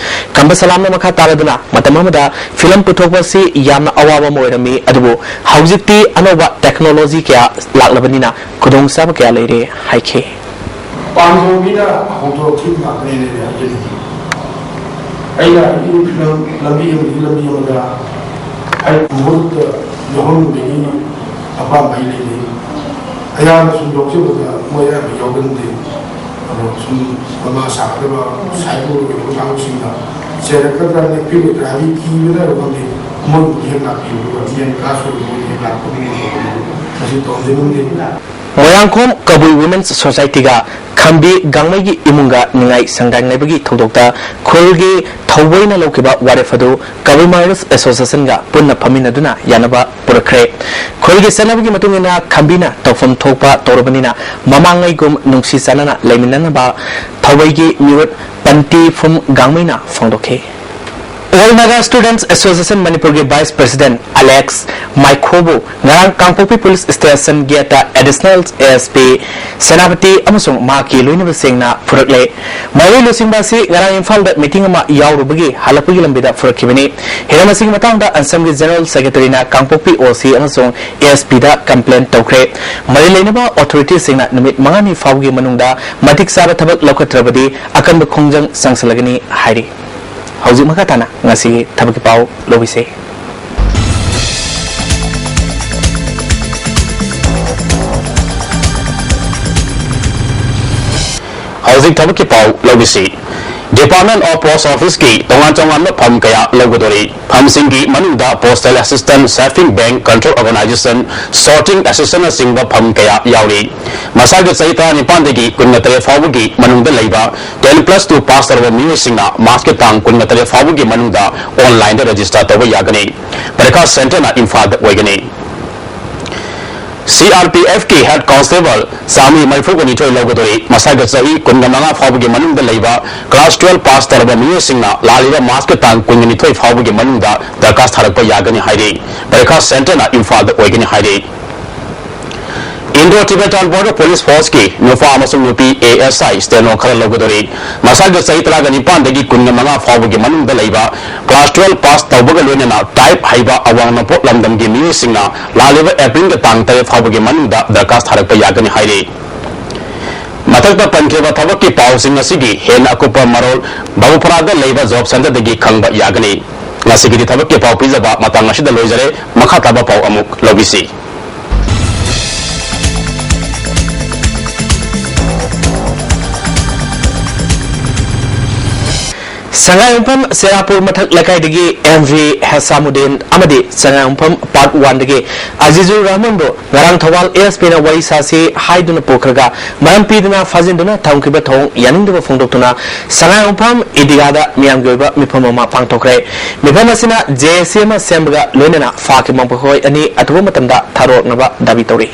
ꯈꯝꯕ ꯁꯂꯥꯝꯅ ꯃꯈꯥ ꯇꯥꯔꯗꯨꯅ ꯃꯇꯝ ꯑꯃꯗ ꯐꯤꯂꯝ ꯄꯨꯊꯣꯛꯄ ꯑꯁꯤ ꯌꯥꯝꯅ ꯑꯋꯥꯕ ꯑꯃ ꯑꯣꯏꯔꯝꯃꯤ, ꯑꯗꯨꯕꯨ ꯍꯧꯖꯤꯛꯇꯤ ꯑꯅꯧꯕ technology ꯀꯌꯥ ꯂꯥꯛꯂꯕꯅꯤꯅ ꯈꯨꯗꯣꯡꯆꯥꯕ ꯀꯌꯥ ꯂꯩꯔꯦ ꯍꯥꯏꯈꯤ꯫ ꯄꯥꯝꯖꯕ ꯃꯤꯅ ꯍꯧꯗꯣꯔꯛꯈꯤꯕ ꯉꯥꯛꯇꯅꯦꯅ ꯑꯩꯅ ꯍꯥꯏꯖꯅꯤꯡꯉꯤ꯫ ꯑꯩꯅ ꯑꯩꯒꯤ ꯐꯤꯂꯝ ꯂꯝꯕꯤ ꯑꯃꯗꯒꯤ ꯂꯝꯕꯤ ꯑꯃꯗ ꯑꯩ ꯃꯍꯨꯠꯇ ꯌꯥꯎꯍꯟꯕꯒꯤ ꯑꯄꯥꯝꯕ ꯑꯩ ꯂꯩꯖꯩ꯫ ꯑꯌꯥꯝꯕ ꯁꯨꯝ ꯌꯥꯎꯖꯕꯗ ꯃꯣꯏ ꯑꯌꯥꯝꯕ ꯌꯥꯎꯒꯟꯗꯦ꯫ ꯑꯗꯣ ꯁꯨꯝ ꯃꯃꯥ ꯁꯥꯒꯗꯕ ꯁꯥꯏꯕꯣꯏ ꯑꯣꯏꯕ ꯀꯥꯡꯕꯨꯁꯤꯡꯅ ꯆꯦꯜꯂꯛꯀꯗ꯭ꯔꯥ ꯅꯦꯛꯄꯤꯔꯣꯏꯗ꯭ꯔꯥ ꯍꯥꯏꯗꯤ ꯀꯤꯕꯗ ꯂꯩꯔ ꯈꯪꯗꯦ, ꯃꯣꯏꯕꯨꯗꯤ ꯍꯦꯛ ꯂꯥꯛꯄꯤꯌꯨ, ꯑꯗꯨꯒ ꯃꯤ ꯑꯅꯤ ꯀꯥ ꯁꯣꯏꯗ ꯃꯣꯏ ꯍꯦꯛ ꯂꯥꯛꯄꯒꯤ ꯃꯁꯤ ꯇꯧꯍꯟꯖꯅꯤꯡꯗꯦ꯫ ꯃꯣꯏꯔꯥꯡꯈꯣꯝ ꯀꯕꯨꯏ ꯋꯨꯃꯦꯟꯁ ꯁꯣꯁꯥꯏꯇꯤꯒ ꯈꯝꯕꯤ ꯒꯥꯡꯃꯩꯒꯤ ꯏꯃꯨꯡꯒ ꯅꯤꯡꯉꯥꯏ ꯁꯪꯗꯥꯏꯅꯕꯒꯤ ꯊꯧꯗꯣꯛꯇ ꯈꯨꯜꯒꯤ ꯊꯧꯕꯩꯅ ꯂꯧꯈꯤꯕ ꯋꯥꯔꯦꯞ ꯑꯗꯨ ꯀꯕꯨꯏ ꯃꯥꯏꯅꯔꯁ ꯑꯦꯁꯣꯁꯤꯌꯦꯁꯟꯒ ꯄꯨꯟꯅ ꯐꯝꯃꯤꯟꯅꯗꯨꯅ ꯌꯥꯅꯕ ꯄꯨꯔꯛꯈ꯭ꯔꯦ꯫ ꯈꯨꯜꯒꯤ ꯆꯠꯅꯕꯒꯤ ꯃꯇꯨꯡ ꯏꯟꯅ ꯈꯝꯕꯤꯅ ꯇꯧꯐꯝ ꯊꯣꯛꯄ ꯇꯧꯔꯕꯅꯤꯅ ꯃꯃꯥꯡꯉꯩꯒꯨꯝ ꯅꯨꯡꯁꯤ ꯆꯥꯟꯅꯅ ꯂꯩꯃꯤꯟꯅꯅꯕ ꯊꯧꯕꯩꯒꯤ ꯃꯤꯍꯨꯠ ꯄꯟꯇꯤ ꯐꯨꯝ ꯒꯥꯡꯃꯩꯅ ꯐꯣꯡꯗꯣꯛꯈꯤ꯫ All Naga Students Association ꯃꯅꯤꯄꯨꯔꯒꯤ ꯚꯥꯏꯁ ꯄ꯭ꯔꯁꯤꯗꯦꯟꯠ ꯑꯂꯦꯛꯁ ꯃꯥꯏꯈꯣꯕꯨ ꯉꯔꯥꯡ ꯀꯥꯡꯄꯣꯛꯄꯤ ꯄꯨꯂꯤꯁ ꯁ꯭ꯇꯦꯁꯟ ꯒꯦꯠꯇ additional A S P Senapati ꯑꯃꯁꯨꯡ ꯃꯍꯥꯛꯀꯤ ꯂꯣꯏꯅꯕꯁꯤꯡꯅ ꯐꯨꯔꯛꯂꯦ꯫ ꯃꯥꯏꯑꯣꯏ ꯂꯨꯆꯤꯡꯕ ꯑꯁꯤ ꯉꯔꯥꯡ ꯏꯝꯐꯥꯜꯗ ꯃꯤꯇꯤꯡ ꯑꯃ ꯌꯥꯎꯔꯨꯕꯒꯤ ꯍꯜꯂꯛꯄꯒꯤ ꯂꯝꯕꯤꯗ ꯐꯨꯔꯛꯈꯤꯕꯅꯤ꯫ ꯍꯤꯔꯝ ꯑꯁꯤꯒꯤ ꯃꯇꯥꯡꯗ ꯑꯟꯁꯝꯒꯤ ꯖꯦꯅꯔꯦꯜ ꯁꯦꯀ꯭ꯔꯦꯇꯔꯤꯅ ꯀꯥꯡꯄꯣꯛꯄꯤ ꯑꯣ ꯁꯤ ꯑꯃꯁꯨꯡ ꯑꯦ ꯑꯦꯁ ꯄꯤꯗ ꯀꯝꯄ꯭ꯂꯦꯟ ꯇꯧꯈ꯭ꯔꯦ꯫ ꯃꯔꯤ ꯂꯩꯅꯕ ꯑꯣꯊꯣꯔꯤꯇꯤꯁꯤꯡꯅ ꯅꯨꯃꯤꯠ ꯃꯉꯥꯅꯤ ꯐꯥꯎꯕꯒꯤ ꯃꯅꯨꯡꯗ ꯃꯇꯤꯛ ꯆꯥꯕ ꯊꯕꯛ ꯂꯧꯈꯠꯇ꯭ꯔꯕꯗꯤ ꯑꯀꯟꯕ ꯈꯣꯡꯖꯪ ꯆꯪꯁꯤꯜꯂꯒꯅꯤ ꯍꯥꯏꯔꯤ꯫ ꯍꯧꯖꯤꯛ ꯃꯈꯥ ꯇꯥꯅ ꯉꯁꯤꯒꯤ ꯊꯕꯛꯀꯤ ꯄꯥꯎ ꯂꯧꯕꯤꯁꯤ꯫ ꯍꯧꯖꯤꯛ ꯊꯕꯛꯀꯤ ꯄꯥꯎ ꯂꯧꯕꯤꯁꯤ꯫ Department of Post Office ꯀꯤ ꯇꯣꯉꯥꯟ ꯇꯣꯉꯥꯟꯕ ꯐꯝ ꯀꯌꯥ ꯂꯧꯒꯗꯧꯔꯤ꯫ ꯐꯝꯁꯤꯡꯒꯤ ꯃꯅꯨꯡꯗ Postal Assistant, Saving Bank, Control Organization, Sorting Assistant ꯅꯆꯤꯡꯕ ꯐꯝ ꯀꯌꯥ ꯌꯥꯎꯔꯤ꯫ ꯃꯁꯥꯒꯤ ꯆꯍꯤ ꯇꯔꯥꯅꯤꯄꯥꯟꯗꯒꯤ ꯀꯨꯟꯃꯥꯇꯔꯦꯠ ꯐꯥꯎꯕꯒꯤ ꯃꯅꯨꯡꯗ ꯂꯩꯕ ten plus two pass ꯇꯧꯔꯕ ꯃꯤꯑꯣꯏꯁꯤꯡꯅ ꯃꯥꯔꯆꯀꯤ ꯇꯥꯡ ꯀꯨꯟꯃꯥꯇꯔꯦꯠ ꯐꯥꯎꯕꯒꯤ ꯃꯅꯨꯡꯗ online ꯗ register ꯇꯧꯕ ꯌꯥꯒꯅꯤ꯫ ꯄꯔꯤꯈꯥ centre ꯅ ꯏꯝꯐꯥꯜꯗ ꯑꯣꯏꯒꯅꯤ꯫ C R P F ꯀꯤ head constable ꯆꯥꯃꯔꯤ ꯃꯔꯤꯐꯨꯒ ꯅꯤꯊꯣꯏ ꯂꯧꯒꯗꯧꯔꯤ꯫ ꯃꯁꯥꯒꯤ ꯆꯍꯤ ꯀꯨꯟꯒ ꯃꯉꯥ ꯐꯥꯎꯕꯒꯤ ꯃꯅꯨꯡꯗ ꯂꯩꯕ class twelve pass ꯇꯧꯔꯕ ꯃꯤꯑꯣꯏꯁꯤꯡꯅ ꯂꯥꯛꯂꯤꯕ ꯃꯥꯔꯆꯀꯤ ꯇꯥꯡ ꯀꯨꯟꯒ ꯅꯤꯊꯣꯏ ꯐꯥꯎꯕꯒꯤ ꯃꯅꯨꯡꯗ ꯗꯔꯈꯥꯁ ꯊꯥꯔꯛꯄ ꯌꯥꯒꯅꯤ ꯍꯥꯏꯔꯤ꯫ ꯄꯔꯤꯈꯥ centre ꯅ ꯏꯝꯐꯥꯜꯗ ꯑꯣꯏꯒꯅꯤ ꯍꯥꯏꯔꯤ꯫ Indo Tibetan Border Police Force ꯀꯤ ꯅꯨꯄꯥ ꯑꯃꯁꯨꯡ ꯅꯨꯄꯤ A S I steno ꯈꯔ ꯂꯧꯒꯗꯧꯔꯤ꯫ ꯃꯁꯥꯒꯤ ꯆꯍꯤ ꯇꯔꯥꯒ ꯅꯤꯄꯥꯟꯗꯒꯤ ꯀꯨꯟꯒ ꯃꯉꯥ ꯐꯥꯎꯕꯒꯤ ꯃꯅꯨꯡꯗ ꯂꯩꯕ class twelve pass ꯇꯧꯕꯒ ꯂꯣꯏꯅꯅ type ꯍꯩꯕ ꯑꯋꯥꯡ ꯅꯣꯡꯄꯣꯛ ꯂꯝꯗꯝꯒꯤ ꯃꯤꯑꯣꯏꯁꯤꯡꯅ ꯂꯥꯛꯂꯤꯕ ꯑꯦꯄ꯭ꯔꯤꯜꯒꯤ ꯇꯥꯡ ꯇꯔꯦꯠ ꯐꯥꯎꯕꯒꯤ ꯃꯅꯨꯡꯗ ꯗꯔꯈꯥꯁ ꯊꯥꯔꯛꯄ ꯌꯥꯒꯅꯤ ꯍꯥꯏꯔꯤ꯫ ꯃꯊꯛꯇ ꯄꯟꯈꯤꯕ ꯊꯕꯛꯀꯤ ꯄꯥꯎꯁꯤꯡ ꯑꯁꯤꯒꯤ ꯍꯦꯟꯅ ꯑꯀꯨꯞꯄ ꯃꯔꯣꯜ ꯕꯥꯕꯨꯄꯥꯔꯥꯗ ꯂꯩꯕ job centre ꯗꯒꯤ ꯈꯪꯕ ꯌꯥꯒꯅꯤ꯫ ꯉꯁꯤꯒꯤꯗꯤ ꯊꯕꯛꯀꯤ ꯄꯥꯎ ꯄꯤꯖꯕ ꯃꯇꯥꯡ ꯑꯁꯤꯗ ꯂꯣꯏꯖꯔꯦ꯫ ꯃꯈꯥ ꯇꯥꯕ ꯄꯥꯎ ꯑꯃꯨꯛ ꯂꯧꯕꯤꯁꯤ꯫ ꯁꯉꯥꯏꯌꯨꯝꯐꯝ ꯁꯦꯔꯥꯄꯨꯔ ꯃꯊꯛ ꯂꯩꯀꯥꯏꯗꯒꯤ ꯑꯦꯝ ꯚꯤ ꯍꯦꯁꯥꯃꯨꯗꯤꯟ ꯑꯃꯗꯤ ꯁꯉꯥꯏꯌꯨꯝꯐꯝ ꯄꯥꯔꯠ ꯋꯥꯟꯗꯒꯤ ꯑꯖꯤꯖꯨꯔ ꯔꯍꯃꯟꯕꯨ ꯉꯔꯥꯡ ꯊꯧꯕꯥꯜ ꯑꯦ ꯑꯦꯁ ꯄꯤꯅ ꯋꯥꯔꯤ ꯁꯥꯁꯤ ꯍꯥꯏꯗꯨꯅ ꯄꯨꯈ꯭ꯔꯒ ꯃꯔꯝ ꯄꯤꯗꯨꯅ ꯐꯥꯖꯤꯟꯗꯨꯅ ꯊꯝꯈꯤꯕ ꯊꯧꯑꯣꯡ ꯌꯥꯅꯤꯡꯗꯕ ꯐꯣꯡꯗꯣꯛꯇꯨꯅ ꯁꯉꯥꯏꯌꯨꯝꯐꯝ ꯏꯗꯤꯒꯥꯗ ꯃꯤꯌꯥꯝꯒꯤ ꯑꯣꯏꯕ ꯃꯤꯐꯝ ꯑꯃ ꯄꯥꯡꯊꯣꯛꯈ꯭ꯔꯦ꯫ ꯃꯤꯐꯝ ꯑꯁꯤꯅ ꯖꯦ ꯑꯦ ꯁꯤ ꯑꯃ ꯁꯦꯝꯕꯒ ꯂꯣꯏꯅꯅ ꯐꯥꯈꯤꯕ ꯃꯈꯣꯏ ꯑꯅꯤ ꯑꯊꯨꯕ ꯃꯇꯝꯗ ꯊꯥꯗꯣꯔꯛꯅꯕ ꯗꯥꯕꯤ ꯇꯧꯔꯤ꯫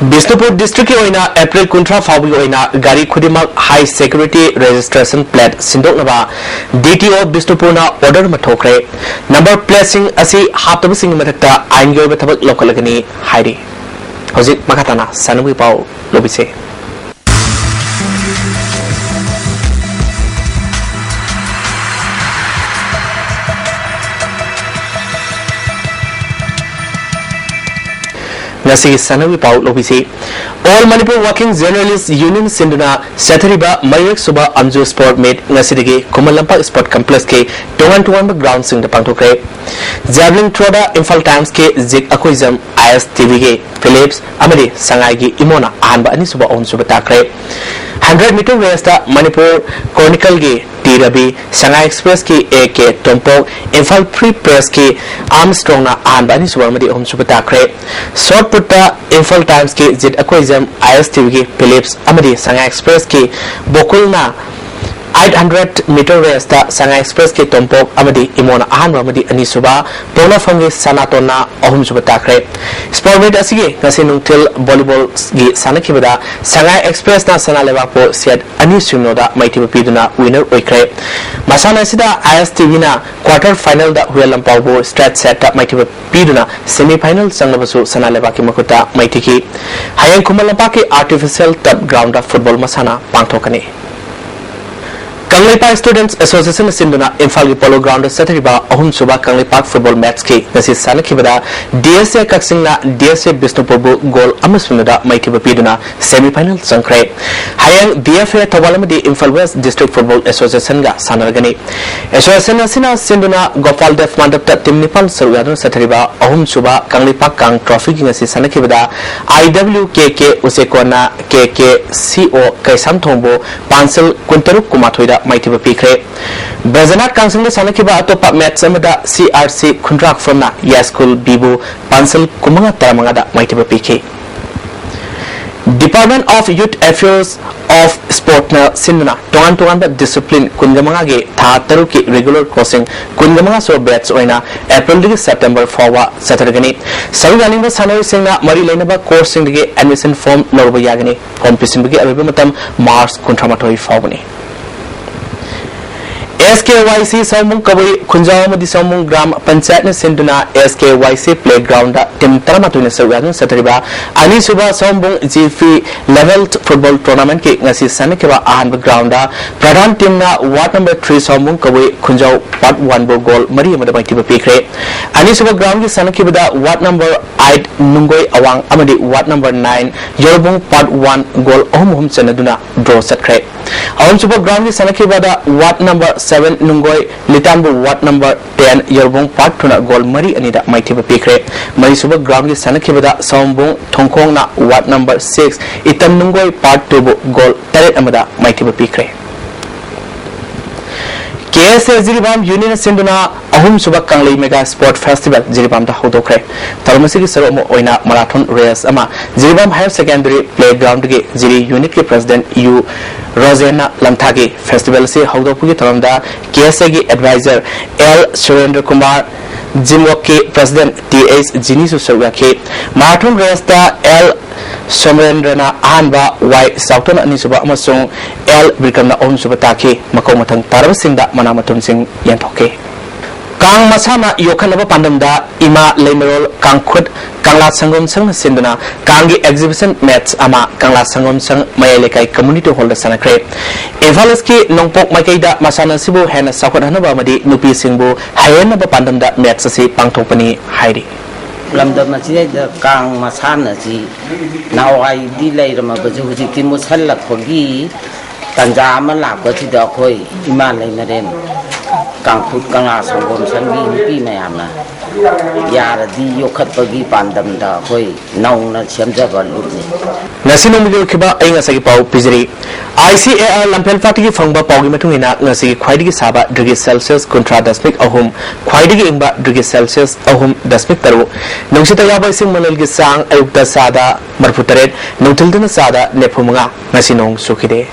ꯕꯤꯁꯅꯨꯄꯨꯔ ꯗꯤꯁꯇ꯭ꯔꯤꯛꯀꯤ ꯑꯣꯏꯅ ꯑꯦꯄ꯭ꯔꯤꯜ ꯀꯨꯟꯊ꯭ꯔꯥ ꯐꯥꯎꯕꯒꯤ ꯑꯣꯏꯅ ꯒꯥꯔꯤ ꯈꯨꯗꯤꯡꯃꯛ ꯍꯥꯏ ꯁꯦꯀ꯭ꯌꯨꯔꯤꯇꯤ ꯔꯦꯖꯤꯁꯇ꯭ꯔꯦꯁꯟ ꯄ꯭ꯂꯦꯠ ꯁꯤꯟꯗꯣꯛꯅꯕ ꯗꯤ ꯇꯤ ꯑꯣ ꯕꯤꯁꯅꯨꯄꯨꯔꯅ ꯑꯣꯔꯗꯔ ꯑꯃ ꯊꯣꯛꯈ꯭ꯔꯦ꯫ ꯅꯝꯕꯔ ꯄ꯭ꯂꯦꯠꯁꯤꯡ ꯑꯁꯤ ꯍꯥꯞꯇꯕꯁꯤꯡꯒꯤ ꯃꯊꯛꯇ ꯑꯥꯏꯟꯒꯤ ꯑꯣꯏꯕ ꯊꯕꯛ ꯂꯧꯈꯠꯂꯒꯅꯤ ꯍꯥꯏꯔꯤ꯫ ꯍꯧꯖꯤꯛ ꯃꯈꯥ ꯇꯥꯅ ꯁꯥꯟꯅꯕꯒꯤ ꯄꯥꯎ ꯂꯧꯕꯤꯁꯦ꯫ ꯉꯁꯤꯒꯤ ꯁꯥꯟꯅꯕꯒꯤ ꯄꯥꯎ ꯂꯧꯕꯤꯁꯤ꯫ All Manipur Working Journalist Union ꯁꯤꯟꯗꯨꯅ ꯆꯠꯊꯔꯤꯕ ꯃꯔꯤꯔꯛ ꯁꯨꯕ ꯑꯝꯖꯨ ꯁ꯭ꯄꯣꯔꯠ ꯃꯤꯠ ꯉꯁꯤꯗꯒꯤ ꯈꯨꯃꯟ ꯂꯝꯄꯥꯛ ꯁ꯭ꯄꯣꯔꯠ ꯀꯝꯄ꯭ꯂꯦꯛꯁꯀꯤ ꯇꯣꯉꯥꯟ ꯇꯣꯉꯥꯟꯕ ꯒ꯭ꯔꯥꯎꯟꯁꯤꯡꯗ ꯄꯥꯡꯊꯣꯛꯈ꯭ꯔꯦ꯫ ꯖꯦꯚꯂꯤꯟ ꯊ꯭ꯔꯣꯗ ꯏꯝꯐꯥꯜ ꯇꯥꯏꯝꯁꯀꯤ Jit Akhoijam, I S T ꯚꯤꯒꯤ ꯐꯤꯂꯤꯞꯁ ꯑꯃꯗꯤ ꯁꯉꯥꯏꯒꯤ ꯏꯃꯣꯅ ꯑꯍꯥꯟꯕ, ꯑꯅꯤꯁꯨꯕ, ꯑꯍꯨꯝꯁꯨꯕ ꯇꯥꯈ꯭ꯔꯦ꯫ ꯍꯟꯗ꯭ꯔꯦꯠ ꯃꯤꯇꯔ ꯔꯦꯁꯇ ꯃꯅꯤꯄꯨꯔ ꯀ꯭ꯔꯣꯅꯤꯀꯜꯒꯤ ꯇꯤ ꯔꯕꯤ, ꯁꯉꯥꯏ ꯑꯦꯛꯁꯄ꯭ꯔꯦꯁꯀꯤ A K Tompok, Imphal free ꯄ꯭ꯔꯦꯁꯀꯤ ꯑꯥꯔꯝꯁꯇ꯭ꯔꯣꯡꯅ ꯑꯍꯥꯟꯕ, ꯑꯅꯤꯁꯨꯕ ꯑꯃꯗꯤ ꯑꯍꯨꯝꯁꯨꯕ ꯇꯥꯈ꯭ꯔꯦ꯫ ꯁꯣꯠ ꯄꯨꯠꯇ ꯏꯝꯐꯥꯜ ꯇꯥꯏꯝꯁꯀꯤ Jit Akhoijam, I S T ꯚꯤꯒꯤ ꯐꯤꯂꯤꯞꯁ ꯑꯃꯗꯤ ꯁꯉꯥꯏ ꯑꯦꯛꯁꯄ꯭ꯔꯦꯁꯀꯤ ꯕꯣꯀꯨꯜꯅ eight hundred metre race Sangai ꯑꯦꯛꯁꯄ꯭ꯔꯦꯁꯀꯤ ꯇꯣꯝꯄꯣꯛ ꯑꯃꯗꯤ ꯏꯃꯣꯅ ꯑꯍꯥꯟꯕ ꯑꯃꯗꯤ ꯑꯅꯤꯁꯨꯕ, ꯄꯣꯛꯅꯐꯝꯒꯤ ꯁꯅꯥꯇꯣꯟꯅ ꯑꯍꯨꯝꯁꯨꯕ ꯇꯥꯈ꯭ꯔꯦ꯫ ꯁ꯭ꯄꯣꯔꯠ ꯃꯤꯠ ꯑꯁꯤꯒꯤ ꯉꯁꯤ ꯅꯨꯡꯊꯤꯜ ꯚꯣꯂꯤꯕꯣꯜꯒꯤ ꯁꯥꯟꯅꯈꯤꯕꯗ ꯁꯉꯥꯏ ꯑꯦꯛꯁꯄ꯭ꯔꯦꯁꯅ ꯁꯅꯥ ꯂꯩꯕꯥꯛꯄꯨ ꯁꯦꯠ ꯑꯅꯤ ꯁꯤꯅꯣꯗ ꯃꯥꯏꯊꯤꯕ ꯄꯤꯗꯨꯅ ꯋꯤꯅꯔ ꯑꯣꯏꯈ꯭ꯔꯦ꯫ ꯃꯁꯥꯟꯅ ꯑꯁꯤꯗ ꯑꯥꯏ ꯑꯦꯁ ꯇꯤ ꯚꯤꯅ ꯀ꯭ꯋꯥꯔꯇꯔ ꯐꯥꯏꯅꯦꯜꯗ ꯍꯨꯌꯦꯟ ꯂꯝꯄꯥꯎꯕꯨ ꯁ꯭ꯇ꯭ꯔꯦꯠ ꯁꯦꯠꯇ ꯃꯥꯏꯊꯤꯕ ꯄꯤꯗꯨꯅ ꯁꯦꯃꯤ ꯐꯥꯏꯅꯦꯜ ꯆꯪꯂꯕꯁꯨ ꯁꯅꯥ ꯂꯩꯕꯥꯛꯀꯤ ꯃꯈꯨꯠꯇ ꯃꯥꯏꯊꯤꯈꯤ꯫ ꯍꯌꯦꯡ ꯈꯨꯃꯟ ꯂꯝꯄꯥꯛꯀꯤ ꯑꯥꯔꯇꯤꯐꯤꯁꯤꯌꯦꯜ ꯇꯔꯐ ꯒ꯭ꯔꯥꯎꯟꯗ ꯐꯨꯠꯕꯣꯜ ꯃꯁꯥꯟꯅ ꯄꯥꯡꯊꯣꯛꯀꯅꯤ꯫ ꯀꯪꯂꯩꯄꯥꯛ ꯁ꯭ꯇꯨꯗꯦꯟꯠꯁ ꯑꯦꯁꯣꯁꯤꯌꯦꯁꯟꯅ ꯁꯤꯟꯗꯨꯅ ꯏꯝꯐꯥꯜꯒꯤ ꯄꯣꯂꯣ ꯒ꯭ꯔꯥꯎꯟꯗ ꯆꯠꯊꯔꯤꯕ ꯑꯍꯨꯝꯁꯨꯕ ꯀꯪꯂꯩꯄꯥꯛ ꯐꯨꯠꯕꯣꯜ ꯃꯦꯠꯆꯀꯤ ꯉꯁꯤ ꯁꯥꯟꯅꯈꯤꯕꯗ ꯗꯤ ꯑꯦꯁ ꯑꯦ ꯀꯛꯆꯤꯡꯅ ꯗꯤ ꯑꯦꯁ ꯑꯦ ꯕꯤꯁꯅꯨꯄꯨꯔꯕꯨ ꯒꯣꯜ ꯑꯃ ꯁꯨꯞꯅꯗ ꯃꯥꯏꯊꯤꯕ ꯄꯤꯗꯨꯅ ꯁꯦꯃꯤ ꯐꯥꯏꯅꯦꯜ ꯆꯪꯈ꯭ꯔꯦ꯫ ꯍꯌꯦꯡ ꯗꯤ ꯑꯦꯐ ꯑꯦ ꯊꯧꯕꯥꯜ ꯑꯃꯗꯤ ꯏꯝꯐꯥꯜ ꯋꯦꯁ ꯗꯤꯁꯇ꯭ꯔꯤꯛ ꯐꯨꯠꯕꯣꯜ ꯑꯦꯁꯣꯁꯤꯌꯦꯁꯟꯒ ꯁꯥꯟꯅꯔꯒꯅꯤ꯫ ꯑꯦꯁꯣꯁꯤꯌꯦꯁꯟ ꯑꯁꯤꯅ ꯁꯤꯟꯗꯨꯅ ꯒꯣꯄꯥꯜ ꯗꯦꯕ ꯃꯟꯗꯞꯇ ꯇꯤꯝ ꯅꯤꯄꯥꯟ ꯁꯔꯨꯛ ꯌꯥꯗꯨꯅ ꯆꯠꯊꯔꯤꯕ ꯑꯍꯨꯝꯁꯨꯕ ꯀꯪꯂꯩꯄꯥꯛ ꯀꯥꯡ ꯇ꯭ꯔꯣꯐꯤꯒꯤ ꯉꯁꯤ ꯁꯥꯟꯅꯈꯤꯕꯗ ꯑꯥꯏ ꯗꯕ꯭ꯂꯤꯎ ꯀꯦ ꯀꯦ ꯎꯆꯦꯀꯣꯟꯅ ꯀꯦ ꯀꯦ ꯁꯤ ꯑꯣ ꯀꯩꯁꯥꯝꯊꯣꯡꯕꯨ ꯄꯥꯟꯁꯤꯜ ꯀꯨꯟꯇꯔꯨꯛ ꯀꯨꯟꯃꯥꯊꯣꯏꯗ ꯃꯥꯏꯊꯤꯕ ꯄꯤꯈ꯭ꯔꯦ꯫ ꯕ꯭ꯔꯖꯅꯥꯊ ꯀꯥꯡꯁꯪꯗ ꯁꯥꯟꯅꯈꯤꯕ ꯑꯇꯣꯞꯄ ꯃꯦꯠꯆ ꯑꯃꯗ ꯁꯤ ꯑꯥꯔ ꯁꯤ ꯈꯨꯟꯗ꯭ꯔꯥꯛꯐꯝꯅ ꯌꯥꯏꯁ꯭ꯀꯨꯜ ꯕꯤꯕꯨ ꯄꯥꯟꯁꯜ ꯀꯨꯟꯃꯉꯥ ꯇꯔꯥꯃꯉꯥꯗ ꯃꯥꯏꯊꯤꯕ ꯄꯤꯈꯤ꯫ Department of Youth Affairs of Sportꯅ ꯁꯤꯟꯗꯨꯅ ꯇꯣꯉꯥꯟ ꯇꯣꯉꯥꯟꯕ discipline ꯀꯨꯟꯃꯉꯥꯒꯤ ꯊꯥ ꯇꯔꯨꯛꯀꯤ regular coaching ꯀꯨꯟꯃꯉꯥ ꯁꯨꯕ batch ꯑꯣꯏꯅ Aprilꯗꯒꯤ September ꯐꯥꯎꯕ ꯆꯠꯊꯔꯒꯅꯤ꯫ ꯁꯔꯨꯛ ꯌꯥꯅꯤꯡꯕ ꯁꯥꯟꯅꯔꯣꯏꯁꯤꯡꯅ ꯃꯔꯤ ꯂꯩꯅꯕ coachꯁꯤꯡꯗꯒꯤ admission form ꯂꯧꯕ ꯌꯥꯒꯅꯤ꯫ Form ꯄꯤꯁꯤꯟꯕꯒꯤ ꯑꯔꯣꯏꯕ ꯃꯇꯝ March ꯀꯨꯟꯊ꯭ꯔꯥ ꯃꯥꯊꯣꯏ ꯐꯥꯎꯕꯅꯤ꯫ ꯑꯦꯁ ꯀꯦ ꯋꯥꯏ ꯁꯤ ꯁꯥꯎꯝꯕꯨꯡ ꯀꯕꯨꯏ ꯈꯨꯟꯖꯥꯎ ꯑꯃꯗꯤ ꯁꯥꯎꯝꯕꯨꯡ ꯒ꯭ꯔꯥꯝ ꯄꯟꯆꯥꯌꯠꯅ ꯁꯤꯟꯗꯨꯅ ꯑꯦꯁ ꯀꯦ ꯋꯥꯏ ꯁꯤ playgroundꯗ team ꯇꯔꯥꯃꯥꯊꯣꯏꯅ ꯁꯔꯨꯛ ꯌꯥꯗꯨꯅ ꯆꯠꯊꯔꯤꯕ ꯑꯅꯤꯁꯨꯕ ꯁꯥꯎꯝꯕꯨꯡ ꯖꯤ ꯐꯤ level football tournamentꯀꯤ ꯉꯁꯤ ꯁꯥꯟꯅꯈꯤꯕ ꯑꯍꯥꯟꯕ groundꯗ ꯄ꯭ꯔꯙꯥꯟ teamꯅ ward number three ꯁꯥꯎꯝꯕꯨꯡ ꯀꯕꯨꯏ ꯈꯨꯟꯖꯥꯎ part oneꯕꯨ goal ꯃꯔꯤ ꯑꯃꯗ ꯃꯥꯏꯊꯤꯕ ꯄꯤꯈ꯭ꯔꯦ꯫ ꯑꯅꯤꯁꯨꯕ groundꯒꯤ ꯁꯥꯟꯅꯈꯤꯕꯗ ward number eight ꯅꯨꯡꯒꯣꯏ ꯑꯋꯥꯡ ꯑꯃꯗꯤ ward number nine ꯌꯧꯔꯕꯨꯡ part one goal ꯑꯍꯨꯝ ꯑꯍꯨꯝ ꯆꯟꯅꯗꯨꯅ draw ꯆꯠꯈ꯭ꯔꯦ꯫ ꯑꯍꯨꯝꯁꯨꯕ groundꯒꯤ ꯁꯥꯟꯅꯈꯤꯕꯗ ward number seven ꯅꯨꯡꯒꯣꯏ ꯂꯤꯇꯥꯟꯕꯨ ward number ten ꯌꯧꯔꯕꯨꯡ part twoꯅ goal ꯃꯔꯤ ꯑꯅꯤꯗ ꯃꯥꯏꯊꯤꯕ ꯄꯤꯈ꯭ꯔꯦ꯫ ꯃꯔꯤꯁꯨꯕ groundꯒꯤ ꯁꯥꯟꯅꯈꯤꯕꯗ ꯁꯥꯎꯝꯕꯨꯡ ꯊꯣꯡꯈꯣꯡꯅ ward number six item ꯅꯨꯡꯒꯣꯏ part twoꯕꯨ goal ꯇꯔꯦꯠ ꯑꯃꯗ ꯃꯥꯏꯊꯤꯕ ꯄꯤꯈ꯭ꯔꯦ꯫ ꯀꯦ ꯑꯦꯁ ꯑꯦ ꯖꯤꯔꯤꯕꯥꯝ unitꯅ ꯁꯤꯟꯗꯨꯅ ꯑꯍꯨꯝꯁꯨꯕ ꯀꯪꯂꯩ mega sport festival ꯖꯤꯔꯤꯕꯥꯝꯗ ꯍꯧꯗꯣꯛꯈ꯭ꯔꯦ꯫ ꯊꯧꯔꯝ ꯑꯁꯤꯒꯤ ꯁꯔꯨꯛ ꯑꯃ ꯑꯣꯏꯅ marathon race ꯑꯃ ꯖꯤꯔꯤꯕꯥꯝ higher secondary playgroundꯒꯤ ꯖꯤꯔꯤ unitꯀꯤ president ꯌꯨ ꯔꯣꯖꯦꯟꯅ ꯂꯝꯊꯥꯈꯤ꯫ Festival ꯑꯁꯤ ꯍꯧꯗꯣꯛꯄꯒꯤ ꯊꯧꯔꯝꯗ ꯀꯦ ꯑꯦꯁ ꯑꯦꯒꯤ advisor ꯑꯦꯜ ꯁꯨꯔꯦꯟꯗ꯭ꯔ ꯀꯨꯃꯥꯔ, ꯖꯤꯝꯋꯣꯛꯀꯤ president ꯇꯤ ꯑꯩꯆ ꯖꯤꯅꯤꯁꯨ ꯁꯔꯨꯛ ꯌꯥꯈꯤ꯫ Marathon raceꯇ ꯑꯦꯜ ꯁꯣꯃꯔꯦꯟꯗ꯭ꯔꯅ ꯑꯍꯥꯟꯕ, ꯋꯥꯏ ꯆꯥꯎꯊꯣꯟ ꯑꯅꯤꯁꯨꯕ ꯑꯃꯁꯨꯡ ꯑꯦꯜ ꯕꯤꯀ꯭ꯔꯝꯅ ꯑꯍꯨꯝꯁꯨꯕ ꯇꯥꯈꯤ꯫ ꯃꯀꯣꯛ ꯃꯊꯪ ꯇꯥꯔꯕꯁꯤꯡꯗ ꯃꯅꯥ ꯃꯊꯨꯝꯁꯤꯡ ꯌꯦꯟꯊꯣꯛꯈꯤ꯫ ꯀꯥꯡ ꯃꯁꯥꯟꯅ ꯌꯣꯛꯈꯠꯅꯕ ꯄꯥꯟꯗꯝꯗ ꯏꯃꯥ ꯂꯩꯃꯔꯣꯜ ꯀꯥꯡꯈꯨꯠ ꯀꯪꯂꯥ ꯁꯪꯒꯣꯝ ꯁꯪꯅ ꯁꯤꯟꯗꯨꯅ ꯀꯥꯡꯒꯤ exhibition match ꯑꯃ ꯀꯪꯂꯥ ꯁꯪꯒꯣꯝ ꯁꯪ ꯃꯌꯥꯏ ꯂꯩꯀꯥꯏ community hallꯗ ꯁꯥꯟꯅꯈ꯭ꯔꯦ꯫ ꯏꯝꯐꯥꯜ ꯏꯁꯀꯤ ꯅꯣꯡꯄꯣꯛ ꯃꯥꯏꯀꯩꯗ ꯃꯁꯥꯟꯅ ꯑꯁꯤꯕꯨ ꯍꯦꯟꯅ ꯆꯥꯎꯈꯠꯍꯟꯅꯕ ꯑꯃꯗꯤ ꯅꯨꯄꯤꯁꯤꯡꯕꯨ ꯍꯩꯍꯟꯅꯕ ꯄꯥꯟꯗꯝꯗ match ꯑꯁꯤ ꯄꯥꯡꯊꯣꯛꯄꯅꯤ ꯍꯥꯏꯔꯤ꯫ ꯂꯝꯗꯝ ꯑꯁꯤꯗꯩꯗ ꯀꯥꯡ ꯃꯁꯥꯟꯅꯁꯤ ꯅꯍꯥꯟꯋꯥꯏꯗꯤ ꯂꯩꯔꯝꯃꯕꯁꯨ ꯍꯧꯖꯤꯛꯇꯤ ꯃꯨꯠꯁꯜꯂꯛꯄꯒꯤ ꯇꯥꯟꯖꯥ ꯑꯃ ꯂꯥꯛꯄꯁꯤꯗ ꯑꯩꯈꯣꯏ ꯏꯃꯥ ꯂꯩꯃꯔꯦꯟ ꯀꯥꯡꯈꯨꯠ ꯀꯪꯂꯥ ꯁꯪꯒꯣꯝ ꯁꯪꯒꯤ ꯅꯨꯄꯤ ꯃꯌꯥꯝꯅ ꯌꯥꯔꯗꯤ ꯌꯣꯛꯈꯠꯄꯒꯤ ꯄꯥꯟꯗꯝꯗ ꯑꯩꯈꯣꯏ ꯅꯧꯅ ꯁꯦꯝꯖꯕ ꯂꯨꯞꯅꯤ꯫ ꯉꯁꯤ ꯅꯣꯡꯃꯒꯤ ꯑꯣꯏꯈꯤꯕ ꯑꯏꯪ ꯑꯁꯥꯒꯤ ꯄꯥꯎ ꯄꯤꯖꯔꯤ꯫ ꯑꯥꯏ ꯁꯤ ꯑꯦ ꯑꯥꯔ ꯂꯝꯐꯦꯜ ꯄꯥꯠꯇꯒꯤ ꯐꯪꯕ ꯄꯥꯎꯒꯤ ꯃꯇꯨꯡ ꯏꯟꯅ, ꯉꯁꯤꯒꯤ ꯈ꯭ꯋꯥꯏꯗꯒꯤ ꯁꯥꯕ ꯗꯤꯒ꯭ꯔꯤ ꯁꯦꯜꯁꯤꯌꯁ ꯀꯨꯟꯊ꯭ꯔꯥ ꯗꯁꯃꯤꯛ ꯑꯍꯨꯝ, ꯈ꯭ꯋꯥꯏꯗꯒꯤ ꯏꯪꯕ ꯗꯤꯒ꯭ꯔꯤ ꯁꯦꯜꯁꯤꯌꯁ ꯑꯍꯨꯝ ꯗꯁꯃꯤꯛ ꯇꯔꯨꯛ, ꯅꯨꯡꯁꯤꯠꯇ ꯌꯥꯎꯕ ꯏꯁꯤꯡ ꯃꯅꯤꯜꯒꯤ ꯆꯥꯡ ꯑꯌꯨꯛꯇ ꯆꯥꯗ ꯃꯔꯤꯐꯨ ꯇꯔꯦꯠ, ꯅꯨꯡꯊꯤꯜꯗꯅ ꯆꯥꯗ ꯅꯤꯐꯨ ꯃꯉꯥ꯫ ꯉꯁꯤ ꯅꯣꯡ ꯆꯨꯈꯤꯗꯦ꯫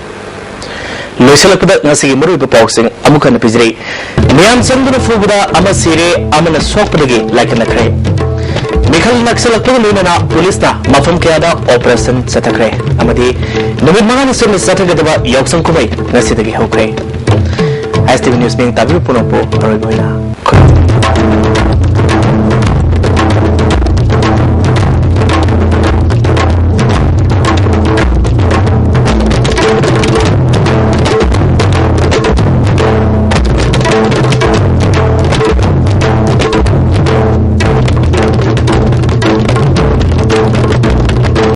ꯂꯣꯏꯁꯤꯜꯂꯛꯄꯗ ꯉꯁꯤꯒꯤ ꯃꯔꯨꯑꯣꯏꯕ ꯄꯥꯎꯁꯤꯡ ꯑꯃꯨꯛ ꯍꯟꯅ ꯄꯤꯖꯔꯤ꯫ ꯃꯤꯌꯥꯝ ꯆꯪꯗꯨꯅ ꯐꯨꯕꯗ ꯑꯃ ꯁꯤꯔꯦ, ꯑꯃꯅ ꯁꯣꯛꯄꯗꯒꯤ ꯂꯥꯏꯀꯠꯅꯈ꯭ꯔꯦ꯫ ꯃꯤꯈꯜ ꯅꯛꯁꯤꯜꯂꯛꯄꯒ ꯂꯣꯏꯅꯅ ꯄꯨꯂꯤꯁꯅ ꯃꯐꯝ ꯀꯌꯥꯗ ꯑꯣꯄꯔꯦꯁꯟ ꯆꯠꯊꯈ꯭ꯔꯦ ꯑꯃꯗꯤ ꯅꯨꯃꯤꯠ ꯃꯉꯥꯅꯤ ꯆꯨꯞꯅ ꯆꯠꯊꯒꯗꯕ ꯌꯥꯎꯁꯪ ꯀꯨꯝꯍꯩ ꯉꯁꯤꯗꯒꯤ ꯍꯧꯈ꯭ꯔꯦ꯫ ꯑꯦꯁ ꯇꯤ ꯚꯤ ꯅ꯭ꯌꯨꯁ ꯃꯤꯌꯦꯡ ꯇꯥꯕꯤꯕ ꯄꯨꯝꯅꯃꯛꯄꯨ ꯑꯔꯣꯏꯕ ꯑꯣꯏꯅ ꯈꯨꯔꯨꯝꯖꯔꯤ꯫